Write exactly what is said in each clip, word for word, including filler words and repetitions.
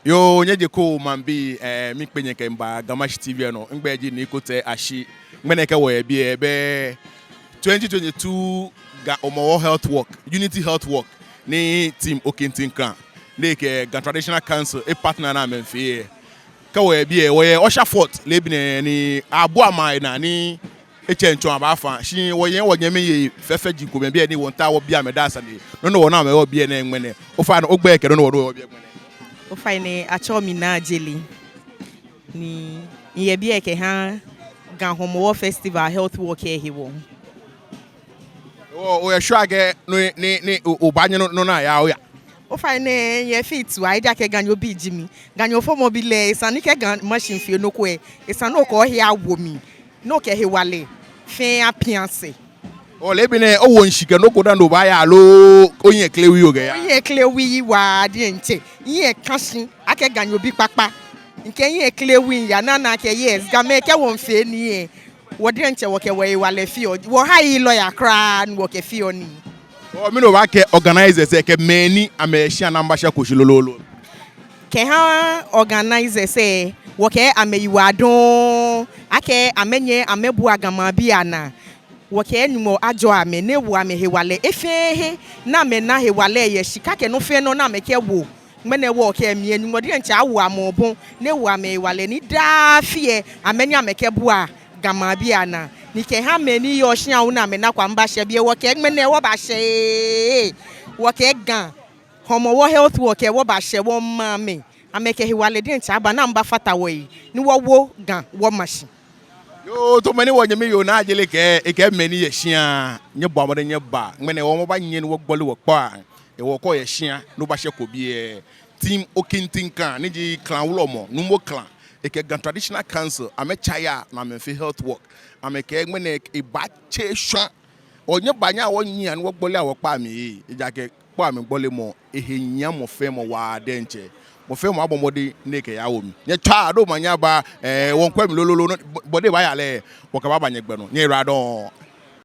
Yoo, nyɛjekoo maŋbii, eh, miikpee nyɛ kɛmiiba Ga Mashi T V lɛ nɔ. Migbɛi ji Nii Kotei Ashie. Ŋmɛnɛ kɛ wɔyɛ biɛ bɛ twenty twenty-two Ga Hɔmɔwɔ Health Walk, Unity Health Walk, ni Team Okintin Clan, ni kɛ Ga Traditional Council epartner ni amɛmiifee lɛ. Kɛ wɔyɛ biɛ, wɔyɛ Ussher Fort leebi nɛɛ ni abua amɛ naa ni etsɛŋ tsɔ abaafa. Shi wɔyɛ wɔnyɛmi yei fɛfɛji komɛi biɛ ni wɔmiitao wɔbi amɛ daa sane. Nɔ hewɔ ni amɛyɔɔ biɛ nɛɛ ŋmɛnɛ. Ofainɛ, ogbɛi kɛ nɔ hewɔ ni oyɔɔ biɛ ŋmɛnɛ. Ofainɛ, atsɛɔ mi Naa Adjeley. Ni miyɛ biɛ kɛha Ga Hɔmɔwɔ Festival Health Walk lɛ hewɔ. Wɔ, oyɛ sure akɛ no, ni, ni, o, obaanyɛ nɔ, nɔ ni ayaa oya? Ofainɛ, miyɛ fit waa, ejaakɛ Ganyobi ji mi. Ganyo fɔmɔbi lɛ, esa ni kɛ Ga Mashi miifee nɔ ko lɛ, esa ni okɛ ohe awo mli, ni okɛ hewalɛ fɛɛ apia sɛɛ. Ole, leebi nɛɛ, owo shishi kɛ nɔ ko dani obaaya aloo ohiɛ kle wui okɛya? Mihiɛ kle wui waa diɛŋtsɛ. Mihiɛ ka shi akɛ Ganyobi kpakpa. Mikɛ mihiɛ kle wui miiya ni ana akɛ yes, Gamɛi kɛ wɔmiifee nii lɛ, wɔ diɛŋtsɛ wɔkɛ wɔhewalɛ feɔ, wɔhaii lɔya kwraa ni wɔkɛfeɔ nii. Wɔ, mɛni obaakɛɛ organizers lɛ kɛ mɛi ni amɛyɛ shia ni amɛbashɛko shi lolo? Kɛha organizers lɛ, wɔkɛɛ amɛyiwaladɔŋŋ, akɛ amɛnyɛ amɛbua Ga maŋbii anaa. Wɔkɛɛ Nyɔŋmɔ ajɔɔ amɛ, ni ewo amɛ hewalɛ he fɛɛ he, ni amɛna hewalɛ yɛ shika kɛ nɔ fɛɛ nɔ ni amɛkɛwo. Ŋmɛnɛ wɔkɛɛ mli, Nyɔŋmɔ diɛŋtsɛ awo amɛ obɔ, ni ewo amɛ hewalɛ ni daa afi lɛ amɛnyɛ amɛkɛbua Ga maŋbii anaa. Ni kɛha mɛi ni yɔɔ shia hu ni amɛnako amɛbashɛ biɛ, wɔkɛɛ ŋmɛnɛ wɔbashɛ ee. Wɔkɛɛ Ga Hɔmɔwɔ Health Walk lɛ wɔbashɛ, wɔmiima amɛ. Amɛkɛ hewalɛ diɛŋtsɛ aba ni amɛbafata wɔhe, ni wɔwo Ga wɔma shi. Yoo, tamɔ bɔ ni wɔnyɛmi yoo Naa Adjeley kɛɛ, ekɛɛ mɛi ni yɛ shia, nyɛbɔa mɔdɛŋ nyɛbaa. Ŋmɛnɛ wɔmiiba nyɛ ni wɔgbɔle wɔkpɔi. Ewɔ, kɛ oyɛ shia ni obashɛko biɛ, Team Okintin Clan, ni ji clan wulɔmɔ, Nuumo Clan, ekɛ Ga Traditional Council, amɛtsa ya ni amɛmiifee health walk. Amɛkɛɛ ŋmɛnɛ ebaatse shwa. Onyɛ ba nyɛ, wɔnyiɛ ni wɔgbɔle wɔkpɔi amli, ejaakɛ kpɔi amli gbɔlemɔ, ehe nyiɛ mɔ fɛɛ mɔ waa diɛŋtsɛ. Mɔ fɛɛ mɔ abɔ mɔdɛŋ ni ekɛya awo mli. Nyɛtswaa do omanye aba, eh, wɔmiikwɛ mli lolo, no, bɔ, bɔ ni ebaaya lɛ, wɔkɛbaaba nyɛgbɛ nɔ. Nyɛyiwaladɔŋŋ.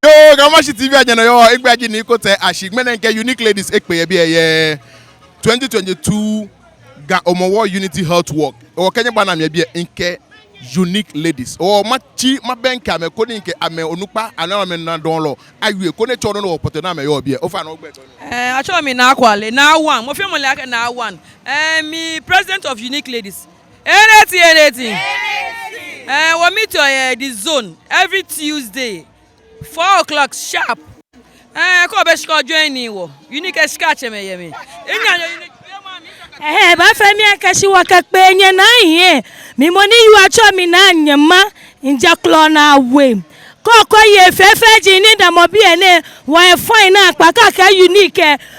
Yoo, Ga Mashi T V anyɛmimɛi, migbɛi ji Nii Kotei Ashie, ŋmɛnɛ mikɛ Unique Ladies ekpe yɛ biɛ yɛ twenty twenty-two Ga Hɔmɔwɔ Unity Health Walk. Wɔkɛɛ nyɛbanaa mi yɛ biɛ, mikɛ Unique Ladies. Wɔmatsi mabɛŋkɛ amɛ koni mikɛ amɛ onukpa, amɛ, amɛnaadamɔlɔ awie koni etsɔɔ nɔ hewɔ pɔtɛɛ ni amɛyɔɔ biɛ. Ofainɛ, ogbɛi kɛ onukpa. Eh, atsɛɔ mi Naa Kwale, Naa One. Mɔ fɛɛ mɔ le akɛ Naa One. Eh, mi president of Unique Ladies. Enɛ ti, enɛ ti. Eh, wɔ meet yɛ the zone every Tuesday, four o'clock sharp. Eh, kɛ obɛ shika, join wɔ. Unique shika tsɛmɛi yɛ mli. Enya yɔ Unique. Ɛhɛɛ, baafee mi akɛ shi wɔkɛkpe nyɛ naa yɛ. Mi mɔ ni yiwaladɔŋŋ atsɛɔ mi Naa Nyɛma, mijɛ Klɔnaa We. Kɔkɔ yɛ fɛfɛji ni damɔ biɛ nɛɛ, wɔyɛ fine naakpa kɛ Unique.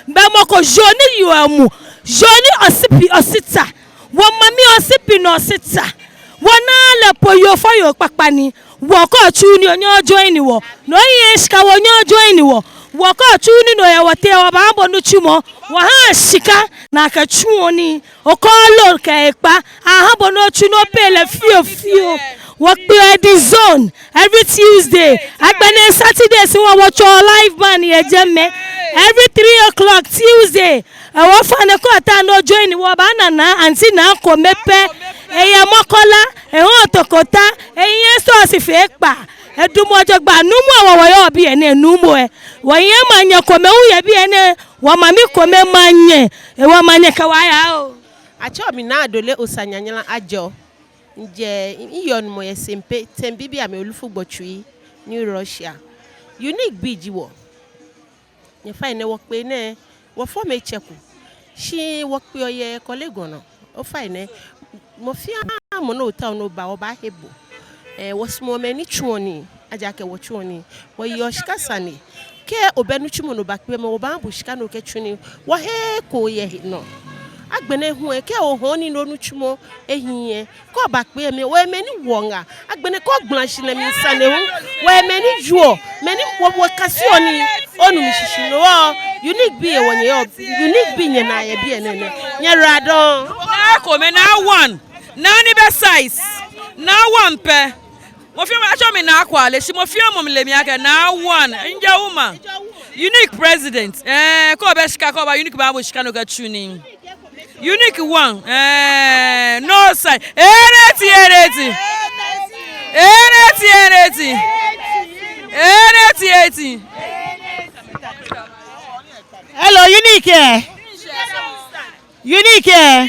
Bɛ mɔ ko yoo ni yoo emu, yoo ni osipi osita. Wɔmami osipi nɔ osita. Wɔnaa lɛ po yoo fɔyoo kpakpa ni. Wɔ kɛ otsu nii onyɛɛɛ ojoin wɔ. Ni oyɛ shika onyɛɛɛ ojoin wɔ. Wɔ kɛ otsu nii ni oyɛ wɔteŋ wɔbaaha bo nitsumɔ. Wɔhaa shika ni akɛtsuɔ nii. Okɔ load kɛ ekpa. Aha bo ni otsu ni opay lɛ fioo fioo. Wɔkpeɔ yɛ the zone every Tuesday. Agbɛnɛ Saturday shi wɔ wɔtsɔɔ live band yɛ jɛmɛ. Every three o'clock Tuesday. Ewɔ ofainɛ kɛ otao ni ojoin wɔ, obaana Naa, Auntie Naa kome pɛ. Eyɛ Makola, ehaa tokota, ehiɛ stores fɛɛ kpaa. Edamɔ jogbaŋŋ, Nuumo wɔ wɔyɔɔ biɛ nɛɛ, Nuumo ɛ. Wɔyɛ manyɛ kome hu yɛ biɛ nɛɛ, wɔmami kome manyɛ. Ewɔ manyɛ kɛ wɔ aya oo. Atsɛɔ mi Naa Adole Osa Nyanyala Ajɔ. Mijɛ, miyɔɔ Nuumo yɛ Sempe, Tembi bii amɛ Olufu Gbɔtsui, New Russia. Unique bii ji wɔ. Nyɛfainɛ wɔkpe nɛɛ, wɔfɔmɔ etsɛko. Shi wɔkpeɔ yɛ Korle Gonno. Ofainɛ, mɔ fɛɛ mɔ ni otaoɔ ni oba, wɔbaahe bo. Eh, wɔsumɔɔ mɛi ni tsuɔ nii, ejaakɛ wɔtsuɔ nii. Wɔyeɔ shika sane. Kɛ obɛ nitsumɔ ni obaakpee mɔ, wɔbaaha bo shika ni okɛtsu nii. Wɔheee ko yɛ he nɔ. Agbɛnɛ hu ɛ, kɛ ohɔɔ nii ni onitsumɔ ehiii ɛ, kɛ obaakpee mɛi, wɔyɛ mɛi ni woɔ ŋaa. Agbɛnɛ kɛ ogbala shi lɛ mli sane hu, wɔyɛ mɛi ni jwɛŋɔ, mɛi ni wɔ, wɔkaseɔ nii. Onu mishishi? No hewɔ, Unique bii yɛ wɔnyɛ yɔɔ, Unique bii nyɛnaa yɛ biɛ nɛɛ nɛ. Nyɛyiwaladɔŋŋ. Naa kome, Naa One. Naa ni bɛ size. Naa One pɛ. Mɔ fɛɛ mɔ, atsɛɔ mi Naa Kwale, shi mɔ fɛɛ mɔ le mi akɛ Naa One. Mijɛ Uma. Unique president. Eh, kɛ obɛ shika, kɛ oba Unique baaha bo shika ni okɛtsu nii. Unique one. Eh, no sign. Eighty, eighty. Eighty, eighty. Eighty, eighty. Hello, Unique, eh? Unique, eh?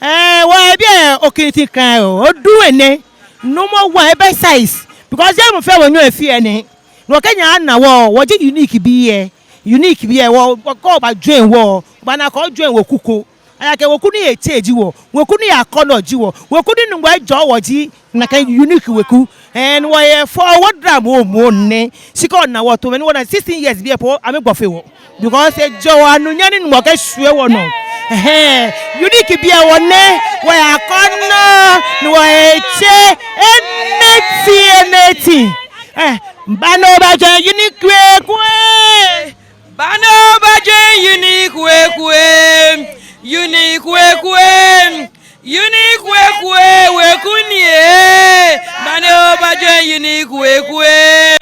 Eh, wɔ biɛ, eh, Okintin Clan, oh, odu enɛ. No more one, ebɛ size. Because yɛ mɔ fɛɛ wɔnyɛɔ efeɔ enɛ. Ni wɔkɛɛ nyɛna wɔ, wɔji Unique bii, eh. Unique bii, eh, wɔ, wɔkɛɛ oba join wɔ. Obaana akɛ ojoin weku ko. Ejaakɛ weku ni etsɛ ji wɔ, weku ni akɔnɔ ji wɔ, weku ni Nyɔŋmɔ jɔɔ wɔ ji, nakai Unique weku. And wɔyɛ fɔ wɔ dra mo mo nɛ. Shi kɛ ona wɔ to mɛi ni wɔna sixteen years biɛ po amɛgbɔ fe wɔ. Because ejɔ wɔ anunyam ni Nyɔŋmɔ kɛshwie wɔnɔ. Ɛhɛɛ, Unique biɛ wɔnɛ, wɔyɛ akɔnɔ, ni wɔyɛ tsɛ, anything, anything. Eh, ba ni oba join Unique weku, eh. Ba ni oba join Unique weku, eh. Unique weku, eh. Unique weku, eh, weku ni, eh. Ba ni oba join Unique weku, eh.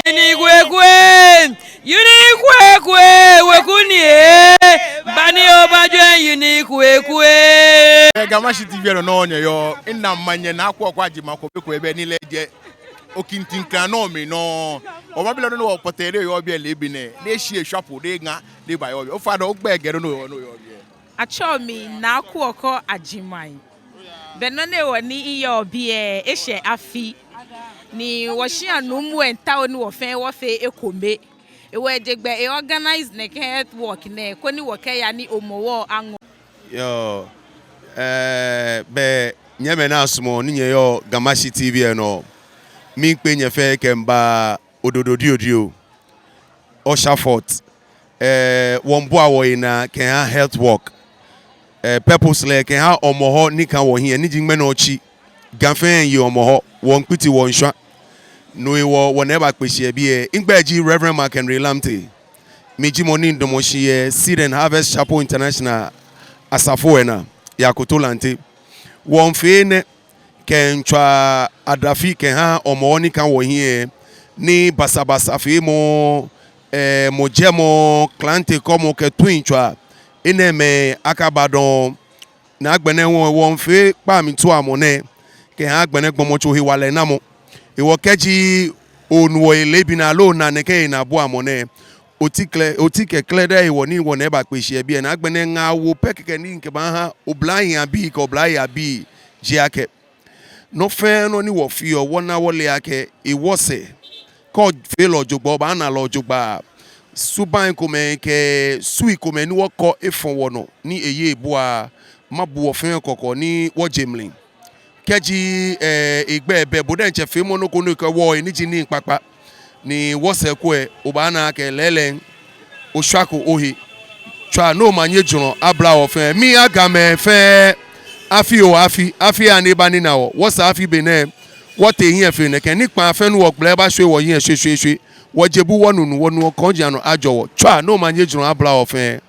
Unique weku, eh. Unique weku, eh, weku ni, eh. Ba ni oba join Unique weku, eh. Eh, Gamashie T V lɛ nɔ ni nyɛyɔɔ, mina manyɛ Naa Kooko Agyemang ko be ko ebɛ ni lɛ jɛ Okintin Clan nɔ mli nɔ. Wɔbaabi lɛ nɔ ni wɔkpɔtɛɛ lɛ yɔɔ biɛ leebi nɛɛ. Ni eshi eshwapo, ni eŋa, ni eba yɔɔ biɛ. Ofainɛ, ogbɛi kɛ nɔ ni oyɔɔ, nɔ ni oyɔɔ biɛ. Atsɛɔ mi Naa Kooko Agyemang. Be nɔ ni wɔ ni miyɔɔ biɛ, eshɛ afi. Ni wɔshia nuumo lɛ miitao ni wɔ fɛɛ wɔfee ekome. Hewɔ eje gbɛ e-organize nɛkɛ health walk nɛɛ, koni wɔkɛya ni Hɔmɔwɔ aŋɔ. Yoo, eh, bɛ nyɛmɛi ni asumɔɔ ni nyɛyɔɔ Gamashie T V lɛ nɔ, miikpee nyɛ fɛɛ kɛmiiba Ododo Diodio, Ussher Fort, eh, wɔmiibua wɔhe naa kɛha health walk. Eh, purpose lɛ kɛha Hɔmɔwɔ ni ka wɔhiɛ, ni ji ŋmɛnɛ otsi. Ga fɛɛ ye Hɔmɔwɔ, wɔmiikpiti wɔmiishwa. No hewɔ wɔna ebakpe shi yɛ biɛ. Migbɛi ji Reverend Mark Henry Lamptey. Mi ji mɔ ni midamɔ shi yɛ Seed and Harvest Chapel International asafo lɛ naa, yɛ Akoto Lante. Wɔmiifee enɛ kɛmiitswa adafi kɛha Hɔmɔwɔ ni ka wɔhiɛ, ni basabasa feemɔ, eh, mɔjɛmɔ, klante kɔmɔ kɛ toiŋjɔlɛ, enɛɛmɛi akaba dɔŋŋ. Ni agbɛnɛ wɔ, wɔmiifee kpaamituamɔ nɛɛ kɛha agbɛnɛ gbɔmɔtso hewalɛnamɔ. Hewɔ kɛji onu wɔhe leebi nɛɛ aloo ona nɛkɛ henabuamɔ nɛɛ, oti klɛ, oti kɛ klɛdɛ hewɔ ni wɔna ebakpe shi yɛ biɛ. Ni agbɛnɛ ŋaawoo pɛ kɛkɛ ni mikɛbaaha oblahii abii kɛ oblayei abii ji akɛ, nɔ fɛɛ nɔ ni wɔfeɔ, wɔna wɔle akɛ ewɔ sɛɛ. Kɛ ofee lɛ jogbaŋŋ, obaana lɛ jogbaŋŋ. Subaŋ komɛi kɛ sui komɛi ni wɔkɔ efɔ wɔnɔ ni eye ebua, mabu wɔ fɛɛ kɔkɔ ni wɔje mli. Kɛji, eh, egbɛi bɛ, bo diɛŋtsɛ feemɔ nɔ ko ni kɛ wɔ ni ji nii kpakpa. Ni wɔsɛɛ ko lɛ, obaana akɛ lɛɛlɛŋ oshwako ohe. Tswa ni omanye jurɔ abla wɔ fɛɛ. Miiha Gamɛi fɛɛ afi oo afi, afi aya ni eba nina wɔ. Wɔsɛɛ afi be nɛɛ, wɔtee hiɛ fe nɛkɛ. Nikpaa fɛɛ ni wɔgbala ebashwie wɔhiɛ shweshweeshwe. Wɔje bu wɔnu nu, wɔnuɔ kɔŋji anɔ ajɔ wɔ. Tswa ni omanye jurɔ abla wɔ fɛɛ.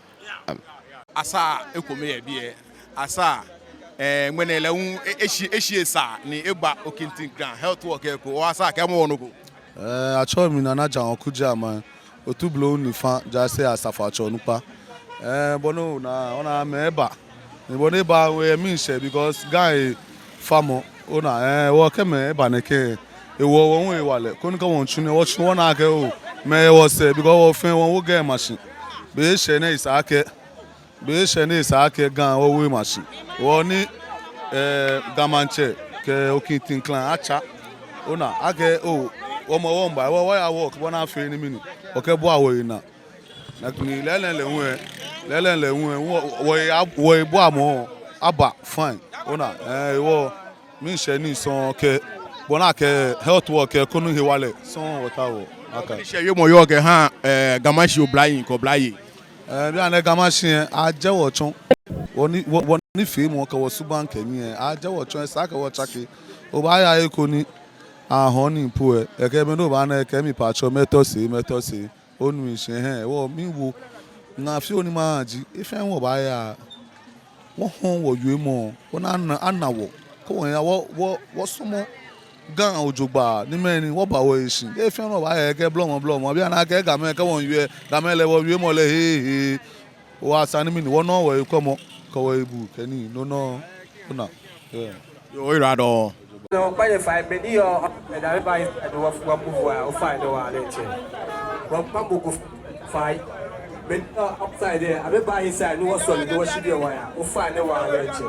Asaa ekome yɛ biɛ. Asaa, eh, ŋmɛnɛ lɛ hu, e, eshi, eshi esaa ni eba Okintin Clan health walk lɛ eko. Asaa, kɛɛmɔ wɔ nɔ ko. Eh, atsɛɔ mi Nana John Oku Gyamang, Otublohum Nifa Jaase Asafoatsɛ Onukpa. Eh, bɔ ni ona, ona amɛ eba. Ni bɔ ni eba lɛ, eh, miishɛɛ because Ga lɛ efamɔ. Ona, eh, wɔkɛ amɛ eba nɛkɛ. Hewɔ wɔ hu hewalɛ. Koni kɛ wɔmiitsu nii, wɔtsu wɔna akɛ oo, mɛi yɛ wɔsɛɛ because wɔ fɛɛ wɔwo Ga lɛ mashi. Be eshɛ ni esa akɛ, be eshɛ ni esa akɛ Ga wɔwo mashi. Wɔ ni, eh, Ga Maŋtsɛ kɛ Okintin Clan atsa. Ona akɛ oo, Hɔmɔwɔ miiba, wɔ, wɔya walk, bɔ ni afee ni mɛni, wɔkɛbua wɔhe naa. Ni lɛɛlɛŋ lɛ hu lɛ, lɛɛlɛŋ lɛ hu lɛ, wɔ, wɔ, wɔbuamɔ aba fine. Ona, eh, wɔ, miishɛɛ nii sɔŋŋ kɛ, bɔ ni akɛ health walk lɛ, koni hewalɛ sɔŋŋ wɔtaoɔ. Akɛ. Miishɛɛ wiemɔ yɔɔ kɛha, eh, Gamashie oblahii kɛ oblayei. Eh, bianɛ Gamashie lɛ, ajɛ wɔ tsɔ. Wɔ ni, wɔ, wɔnifeemɔ kɛ wɔsubaŋ kɛ nii lɛ, ajɛ wɔ tsɔ, esa akɛ wɔtsake. Obaaya he ko ni, ahɔɔ nii po lɛ, ekɛɛ mɛni obaana, ekɛɛ mi pɛ atsɔ, mɛɛ tɔ se, mɛɛ tɔ se. Onu mishishi, hɛɛ, wɔ miwo. Ŋaa fioo ni maha ji, he fɛɛ wɔbaaya, wɔhɔɔ wɔwiemɔ, wɔna, ana wɔ, kɛ wɔya, wɔ, wɔ, wɔsɔmɔ Ga jogbaŋŋ, ni mɛni, wɔba wɔhe shi. He fɛɛ wɔbaaya kɛ blɔmɔ, blɔmɔ, bianɛ akɛ Gamɛi, kɛ wɔmiiwie, Gamɛi lɛ wɔwiemɔ lɛ, hee, hee. Wɔsane mɛni, wɔnɔ wɔyi kɔmɔ, kɛ wɔyi bu, kɛ nii, no nɔ, ona. Yeah. Yoo, oyiwaladɔŋŋ. Nɔ, wɔkpa nyɛ fai, mɛi ni yɔɔ, ɛɛ, da, amɛba, ɛɛ, wɔ, wɔ, move, ofainɛ wɔha lɛ tsɛ. Wɔkpa mɔ ko fai, mɛi ni yɔɔ outside lɛ, amɛba inside, ni wɔsɔle, ni wɔshi biɛ wɔya, ofainɛ wɔha lɛ tsɛ.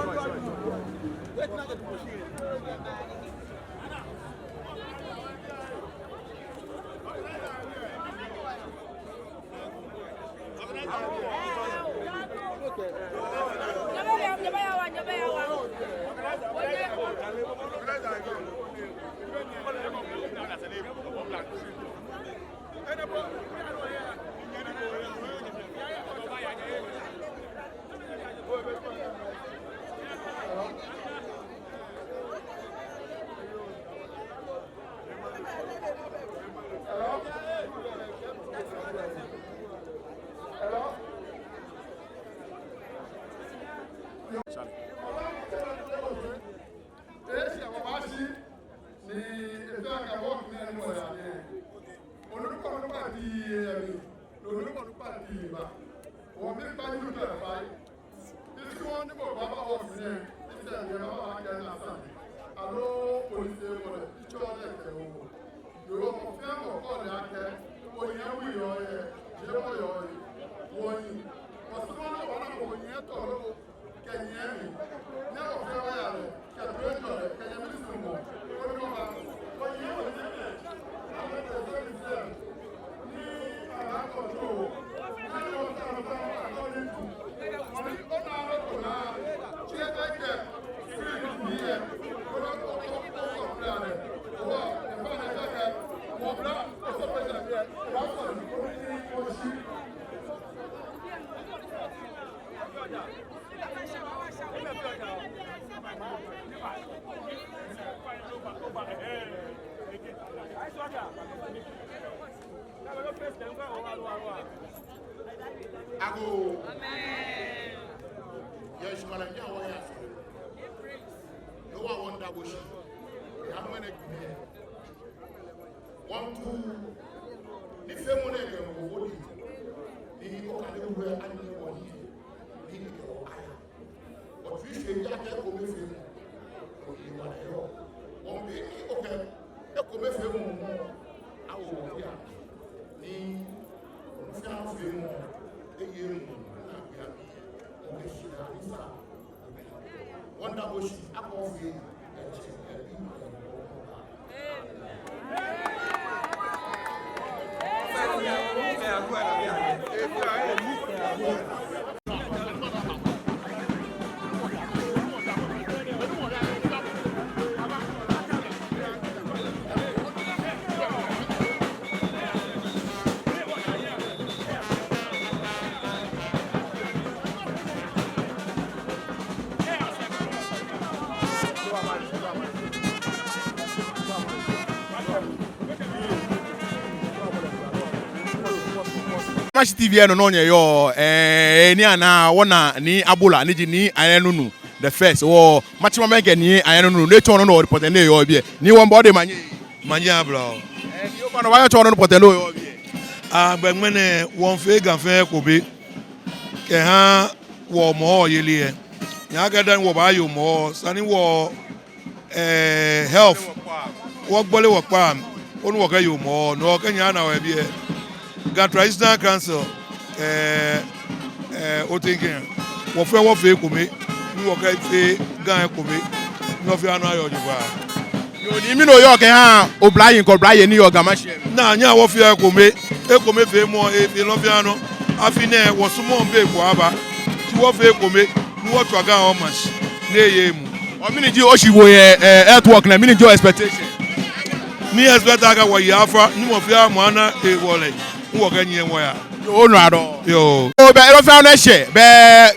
Ni efee akɛ work nɛɛ ni wɔyaa nɛɛ, onukpa, onukpa tii yɛ mli, onukpa, onukpa tii ba. Wɔmiikpa nyɛ fai. Isuɔ ni bo baba work nɛɛ, isuɔ ni baba kɛ na sa. Aloo police bɔ lɛ, itsɔ lɛ kɛ o. Yoo, mɔ fɛɛ mɔ kɔ lɛ akɛ, onyɛ wi yɔɔ yɛ, je mɔ yɔɔ yɛ, wɔnyiɛ. Wɔsumɔɔ ni wɔna ko onyɛ tɔ loo. Agoo. Yɛ shikɔlɛ ni awɔ ya sɔrɔ. Yehowa, wɔmiida bo shi. Yɛ amɛnɛ gbi. Wɔmiitu nifeemɔ nɛɛ kɛ mɔ ko ni, ni okane wɛ ani wɔ ni, ni kɛ wɔ aya. Wɔtsu shi ejaakɛ ekomefeemɔ. Oyiwaladɔŋŋ. Wɔmiibi ni okɛ ekomefeemɔ mɔ awo wɔ ya. Ni onufeemɔ eye mɔ na gbɛ ami. Okɛ shidaa ni sa. Wɔmiida bo shi akɛ ofee. Gamashie T V lɛ nɔ nɔŋŋ nyɛyɔɔ, ɛɛ, ni ana wɔna Nii Abola, ni ji Nii Ayanunu the first. Wɔmiitsu amɛ akɛ Nii Ayanunu, ni etsɔɔ nɔ nɔ report ni eyɔɔ biɛ. Nii, wɔmiiba odɛŋ manye. Manye aba oo. Ɛɛ, Nii, obaanyɛ otsɔɔ nɔ nɔ report ni oyɔɔ biɛ. Agbɛnɛ ŋmɛnɛ wɔmiifee Ga fɛɛ ekome kɛha wɔ Hɔmɔwɔ yeli lɛ. Nyɛkɛ dani wɔbaaye Hɔmɔwɔ, esa ni wɔ, ɛɛ, health, wɔgbɔle wɔkpaa, koni wɔkɛye Hɔmɔwɔ, no hewɔ kɛ nyɛna wɔ yɛ biɛ. Ga Traditional Council, ɛɛ, ɛɛ, otiŋ kɛ, wɔ fɛɛ wɔfee ekome, ni wɔkɛfee Ga ekome, ni nɔ fɛɛ nɔ aya jogbaŋŋ. Yoo, Nii, mɛni oyɔɔ kɛha oblahii kɛ oblayei ni yɔɔ Gamashie mli? Naa, nyɛhaa wɔfea ekome, ekomefeemɔ, efee nɔ fɛɛ nɔ. Afi nɛɛ wɔsumɔɔɔ be ko aba. Shi wɔfea ekome, ni wɔtswa Ga wɔma shi, ni eye emuu. Ɔɔ, mɛni ji oshiwoo yɛ, ɛɛ, earthwork nɛɛ, mɛni ji o-expectation? Ni expect akɛ wɔyi afa, ni mɔ fɛɛ mɔ ana ewɔlɛ, ni wɔkɛnyiɛ wɔya. Yoo, oyiwaladɔŋŋ. Yoo. Obɛ, nɔ fɛɛ nɔ eshɛ, bɛ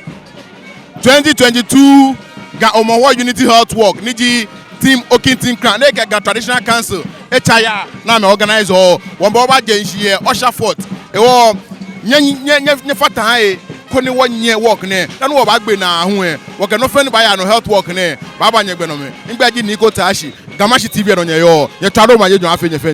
twenty twenty-two Ga Hɔmɔwɔ Unity Health Walk, ni ji Team Okin Team Kran, ni kɛ Ga Traditional Council etsa yaa, ni amɛ organize lɛ. Wɔmiiba wɔbaje shishi yɛ Ussher Fort. Hewɔ, nyɛ, nyɛ, nyɛ, nyɛfata he, koni wɔnyiɛ walk nɛɛ. Dani wɔbaagbe naa aahu lɛ, wɔkɛ nɔ fɛɛ ni baaya nɔ health walk nɛɛ, baaba nyɛgbɛ nɔ mli. Migbɛi ji Nii Kotei Ashie, Gamashie T V lɛ nɔ nyɛyɔɔ. Nyɛtswaa dɔmɔ, Nyɔŋmɔ afee nyɛ fɛɛ.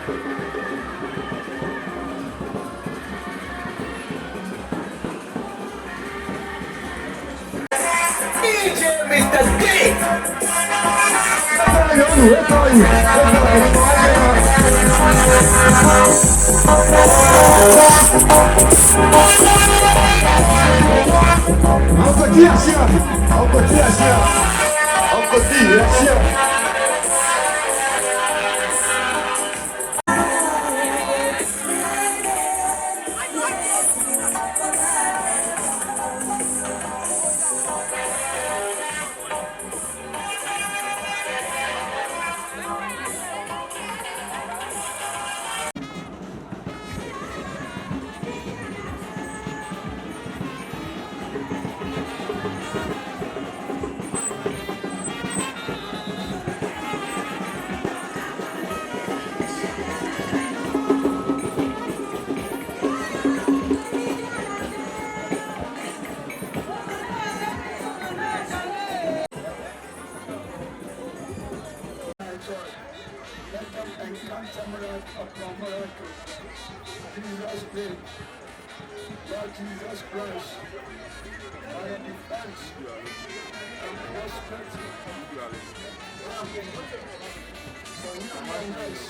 D J Mister D. Uncle D, Uncle D, Uncle D. Let them encounter miracle upon miracle. Jesus name. Lord Jesus Christ, I am defense and prosperity. For you are nice.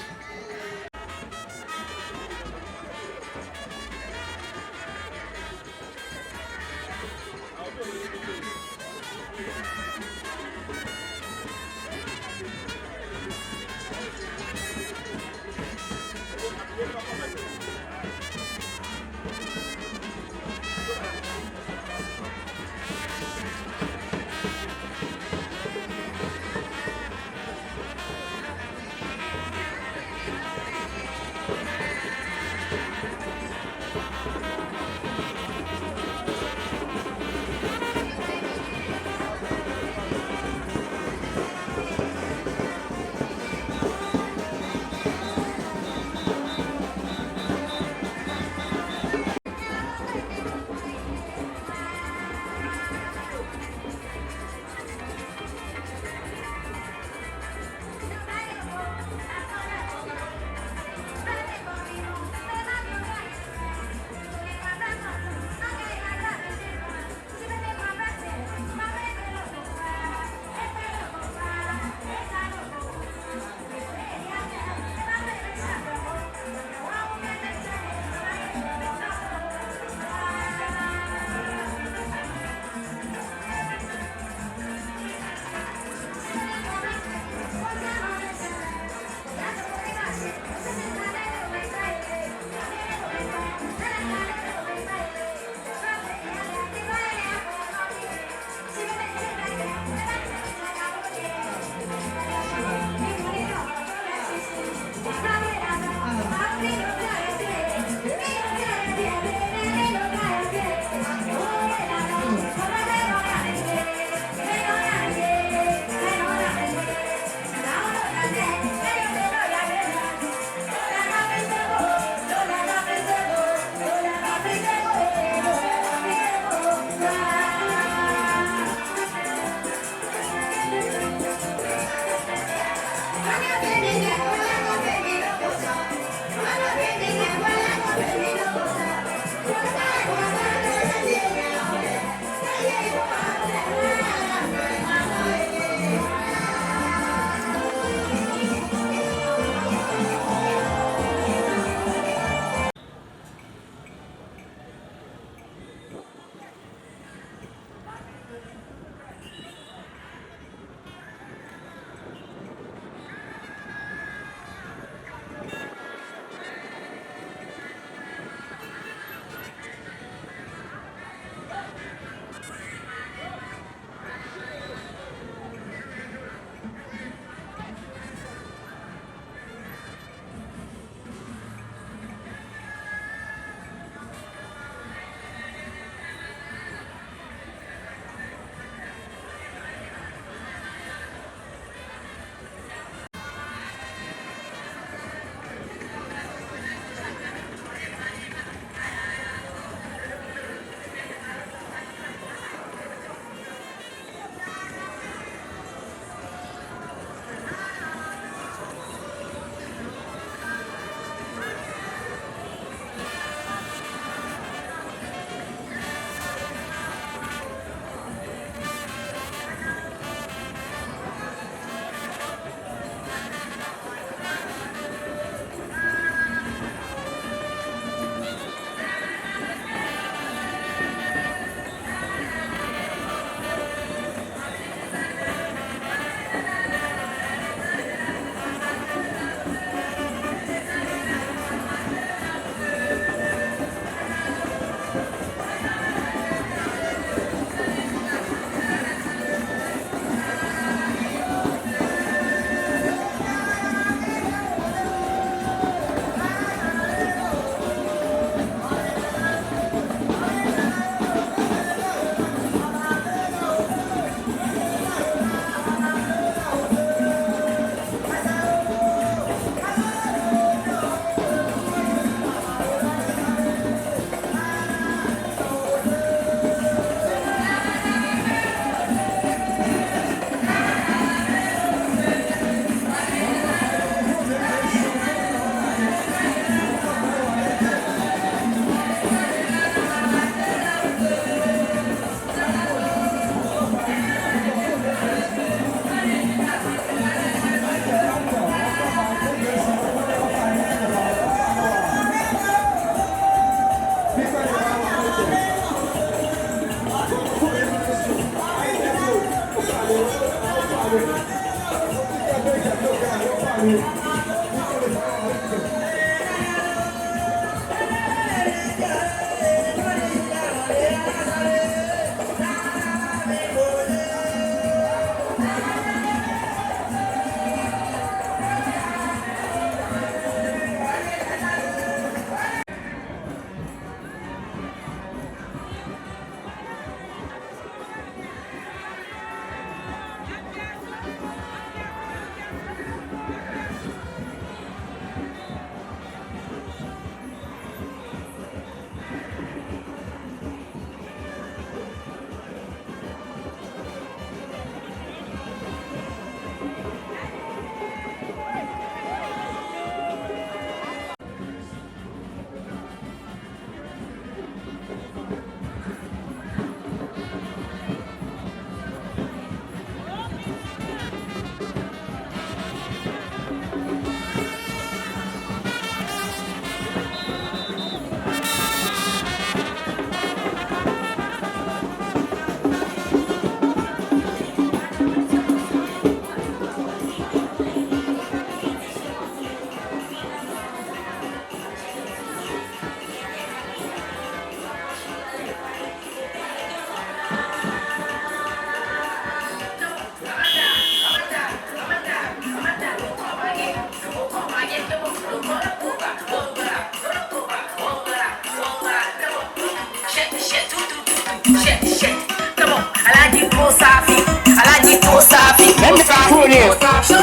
Show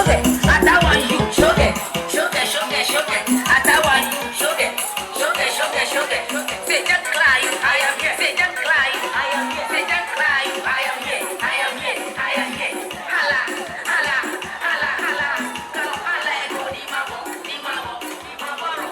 them, I don't want you. Show them, show them, show them, show them. I don't want you. Show them, show them, show them, show them. Say, just cry, I am here. Say, just cry, I am here. Say, just cry, I am here. I am here, I am here. Hala, hala, hala, hala. Come, hala, go, di mabo, di mabo, di mabo.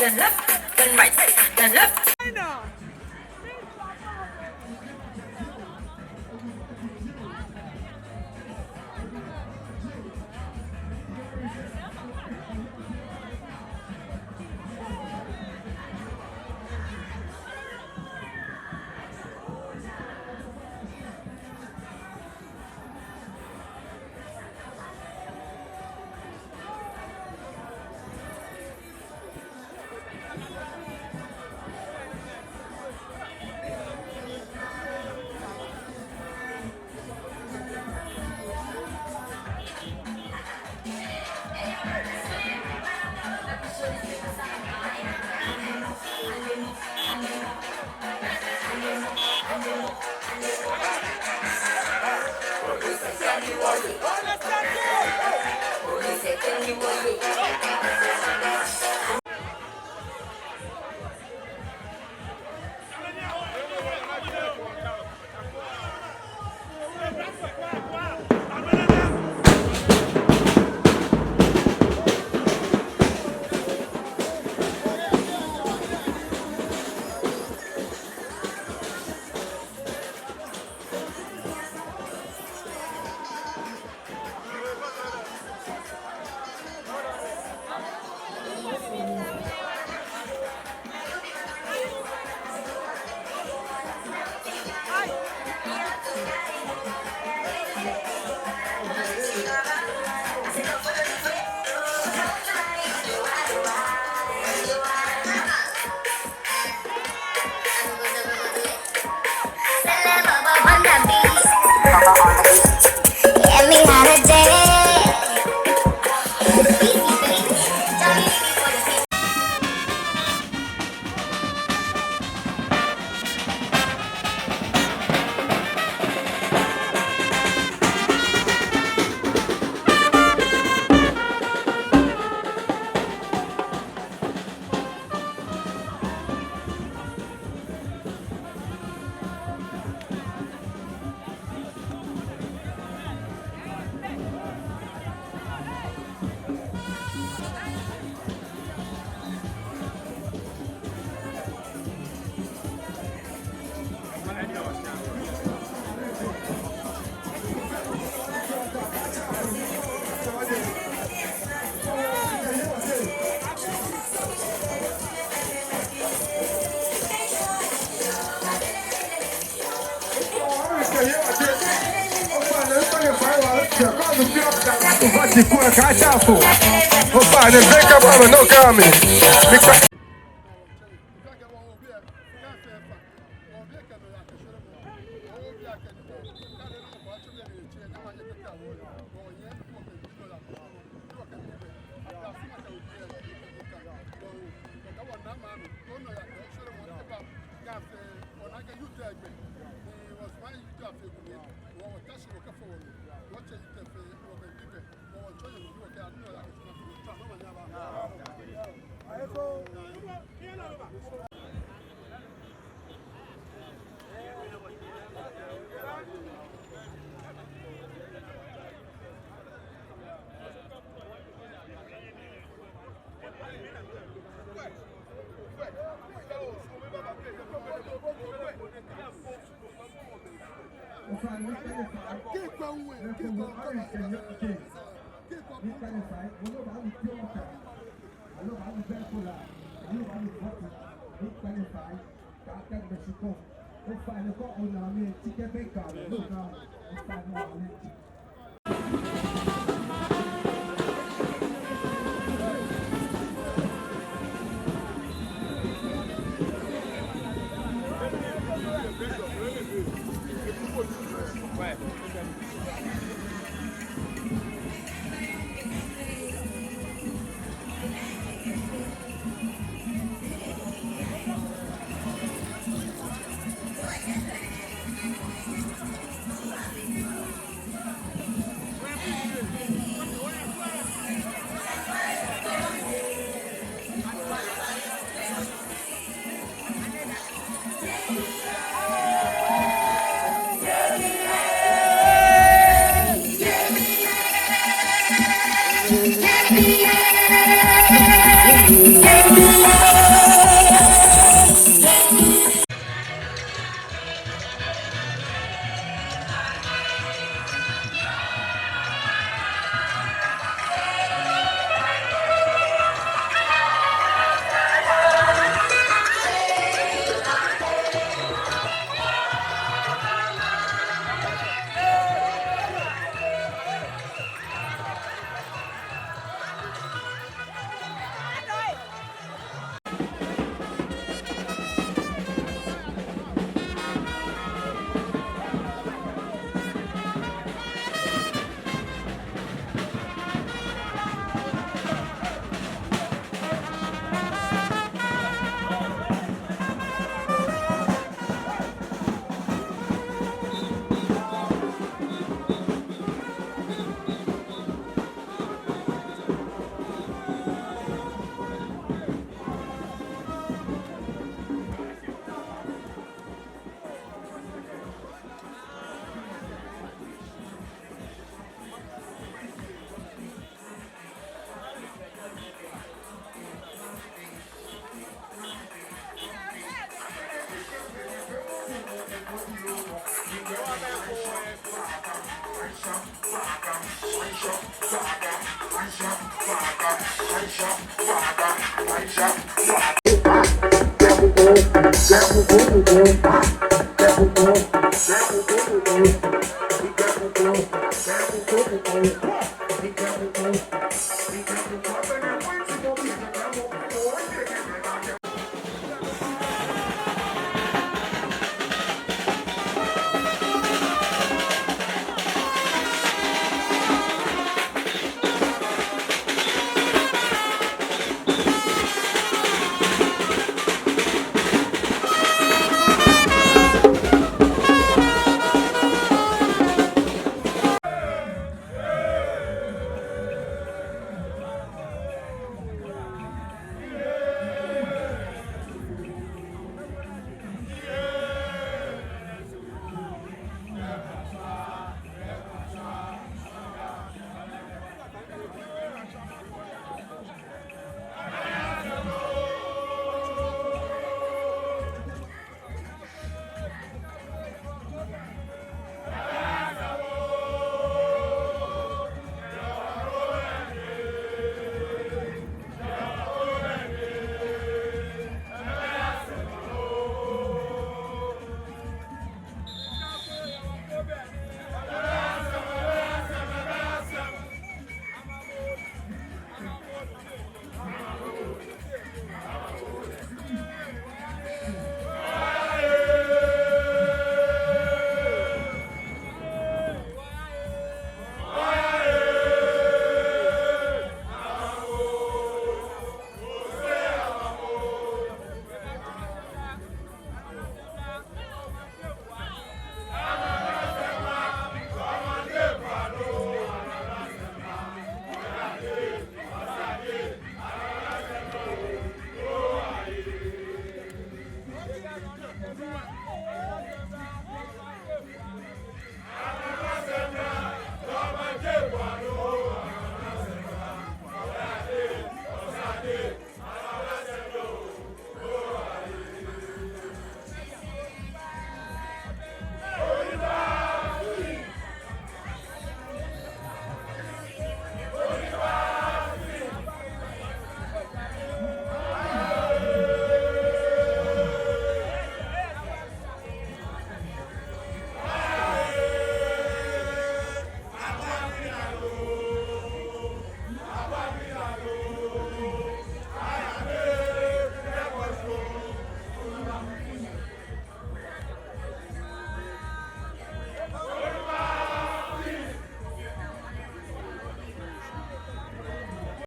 Then left, then right, then left.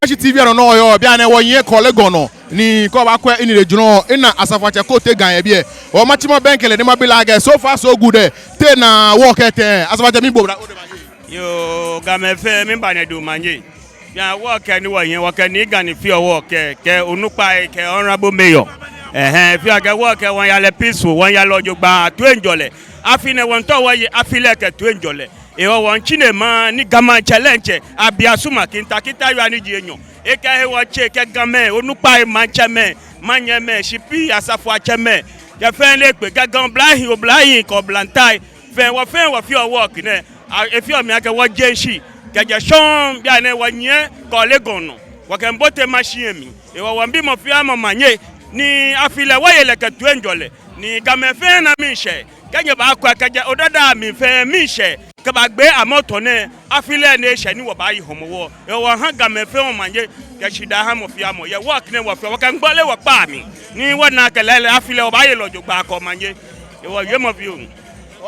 Ashi T V anɔ nɔ yɔɔ, bianɛ wɔyɛ Korle Gonno nɔ ni kɛ obaakwɛ enɛ lɛ jurɔ, ena Asafoatsɛ Kotey Ga yɛ biɛ. Wɔmatsi mɔ bɛŋkɛ lɛ ni mabi lɛ akɛ, so far so good lɛ. Te ona work lɛ tɛŋŋ? Asafoatsɛ, miibo bo. Yoo, Gamɛi fɛɛ, miiba nyɛ dɔŋŋ manye. Bianɛ work lɛ ni wɔyɛ, wɔkɛ Nii Gani feɔ work lɛ, kɛ onukpai, kɛ honorable mayor. Ɛhɛɛ, feɔ akɛ work lɛ wɔyaa lɛ peaceful, wɔyaa lɛ jogbaŋŋ, toiŋjɔlɛ. Afi nɛɛ wɔmiitao wɔye afi lɛ kɛ toiŋjɔlɛ. Ehewɔ wɔmiitsi nɛ maŋ ni Ga Maŋtsɛ lɛ diɛŋtsɛ, Abiasuma Kintakitawea ni ji enyɔ, ekɛ he wɔtsɛ kɛ Gamɛi, onukpai, maŋtsɛmɛi, manyɛmɛi, shipi, asafoatsɛmɛi, kɛ fɛɛ ni ekpe, kɛ Ga oblahii, oblahii kɛ oblantai, fɛɛ wɔ fɛɛ wɔfeɔ work nɛɛ. Aa, efeɔ mi akɛ wɔje shishi kɛjɛ shɔŋŋ, bianɛ wɔnyiɛ Korle Gonno nɔ, wɔkɛmiibote machine lɛ mli. Ehewɔ wɔmiibi mɔ fɛɛ mɔ manye ni afi lɛ wɔye lɛ kɛ toiŋjɔlɛ, ni Gamɛi fɛɛ ana miishɛɛ. Kɛ nyɛbaakwɛ kɛjɛ Odada mli fɛɛ miishɛɛ kɛbagbe Amɔtɔ nɛɛ, afi lɛ ni eshɛ ni wɔbaaye Hɔmɔwɔ. Ehewɔ wɔha Gamɛi fɛɛ wɔmanye, kɛ shidaa ha mɔ fɛɛ mɔ yɛ work nɛɛ wɔfeɔ, wɔkɛmiigbɔle wɔkpaa mli, ni wɔna akɛ lɛɛlɛŋ afi lɛ wɔbaaye lɛ jogbaŋŋ kɛ omanye. Ehewɔ wiemɔ fioo.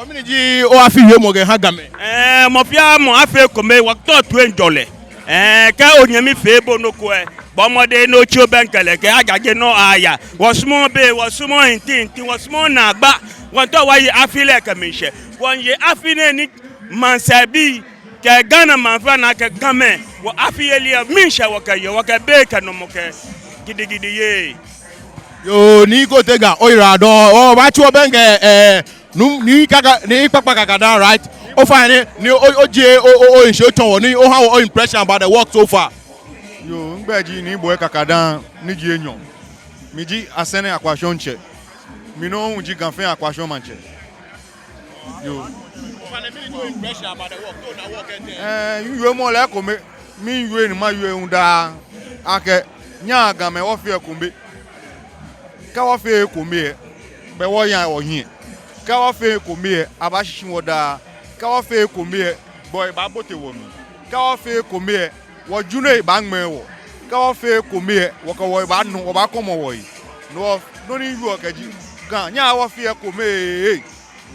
Mɛni ji o-afi wiemɔ kɛha Gamɛi? Ɛɛ, mɔ fɛɛ mɔ afee ekome, wɔtaoɔ toiŋjɔlɛ. Ɛɛ, kɛ onyɛmi fee bo nɔ ko lɛ, bɔɔ mɔdɛŋ ni otsi obɛŋkɛ lɛ kɛyajaje nɔ aya. Wɔsumɔɔɔ bei, wɔsumɔɔɔ hintinti, wɔsumɔɔɔ naagba. Wɔmiitao wɔye afi lɛ kɛ miishɛɛ. Wɔmiiye afi nɛɛ ni maŋsɛɛbii kɛ Ghana maŋ fɛɛ ana akɛ Gamɛi, wɔ afiyeli lɛ miishɛɛ wɔkɛyeɔ, wɔkɛ bei kɛ nɔmɔ kɛ gidigidi yeɔ. Yoo, Nii Kotey Ga, oyiwaladɔŋŋ. Wɔbaatsi obɛŋkɛ, ɛɛ, Nuu, Nii Kaka, Nii Kpakpa Kakadaŋ, right? Ofainɛ, ni o, o, ojie, o, o, o, nshi otsɔɔ wɔ, ni oha wɔ o-impression about the work so far. Yoo, migbɛi ji Nii Boi Kakadaŋ, ni ji enyɔ. Miji Asɛrɛ Akwashɔŋtsɛ. Mi nɔŋŋ hu ji Ga fɛɛ Akwashɔŋ Maŋtsɛ. Yoo. Ofainɛ, mɛni ji o-impression about the work, to na work lɛ tɛŋŋ? Ɛɛ, miwiemɔ lɛ ekome, miwieɔ ni mawieɔ hu daa. Akɛ, nyɛhaa Gamɛi wɔfea ekome. Kɛ wɔfeee ekome lɛ, belɛ wɔyaaa wɔhiɛ. Kɛ wɔfeee ekome lɛ, abaashishi wɔ daa. Kɛ wɔfeee ekome lɛ, gbɔi baabote wɔmli. Kɛ wɔfeee ekome lɛ, wɔjurɔi baaŋmɛɛ wɔ. Kɛ wɔfeee ekome lɛ, wɔkɛ wɔhe baanɔ, wɔbaakɔmɔ wɔhe. No hewɔ, nɔ ni miwieɔ kɛji, Ga, nyɛhaa wɔfea ekome.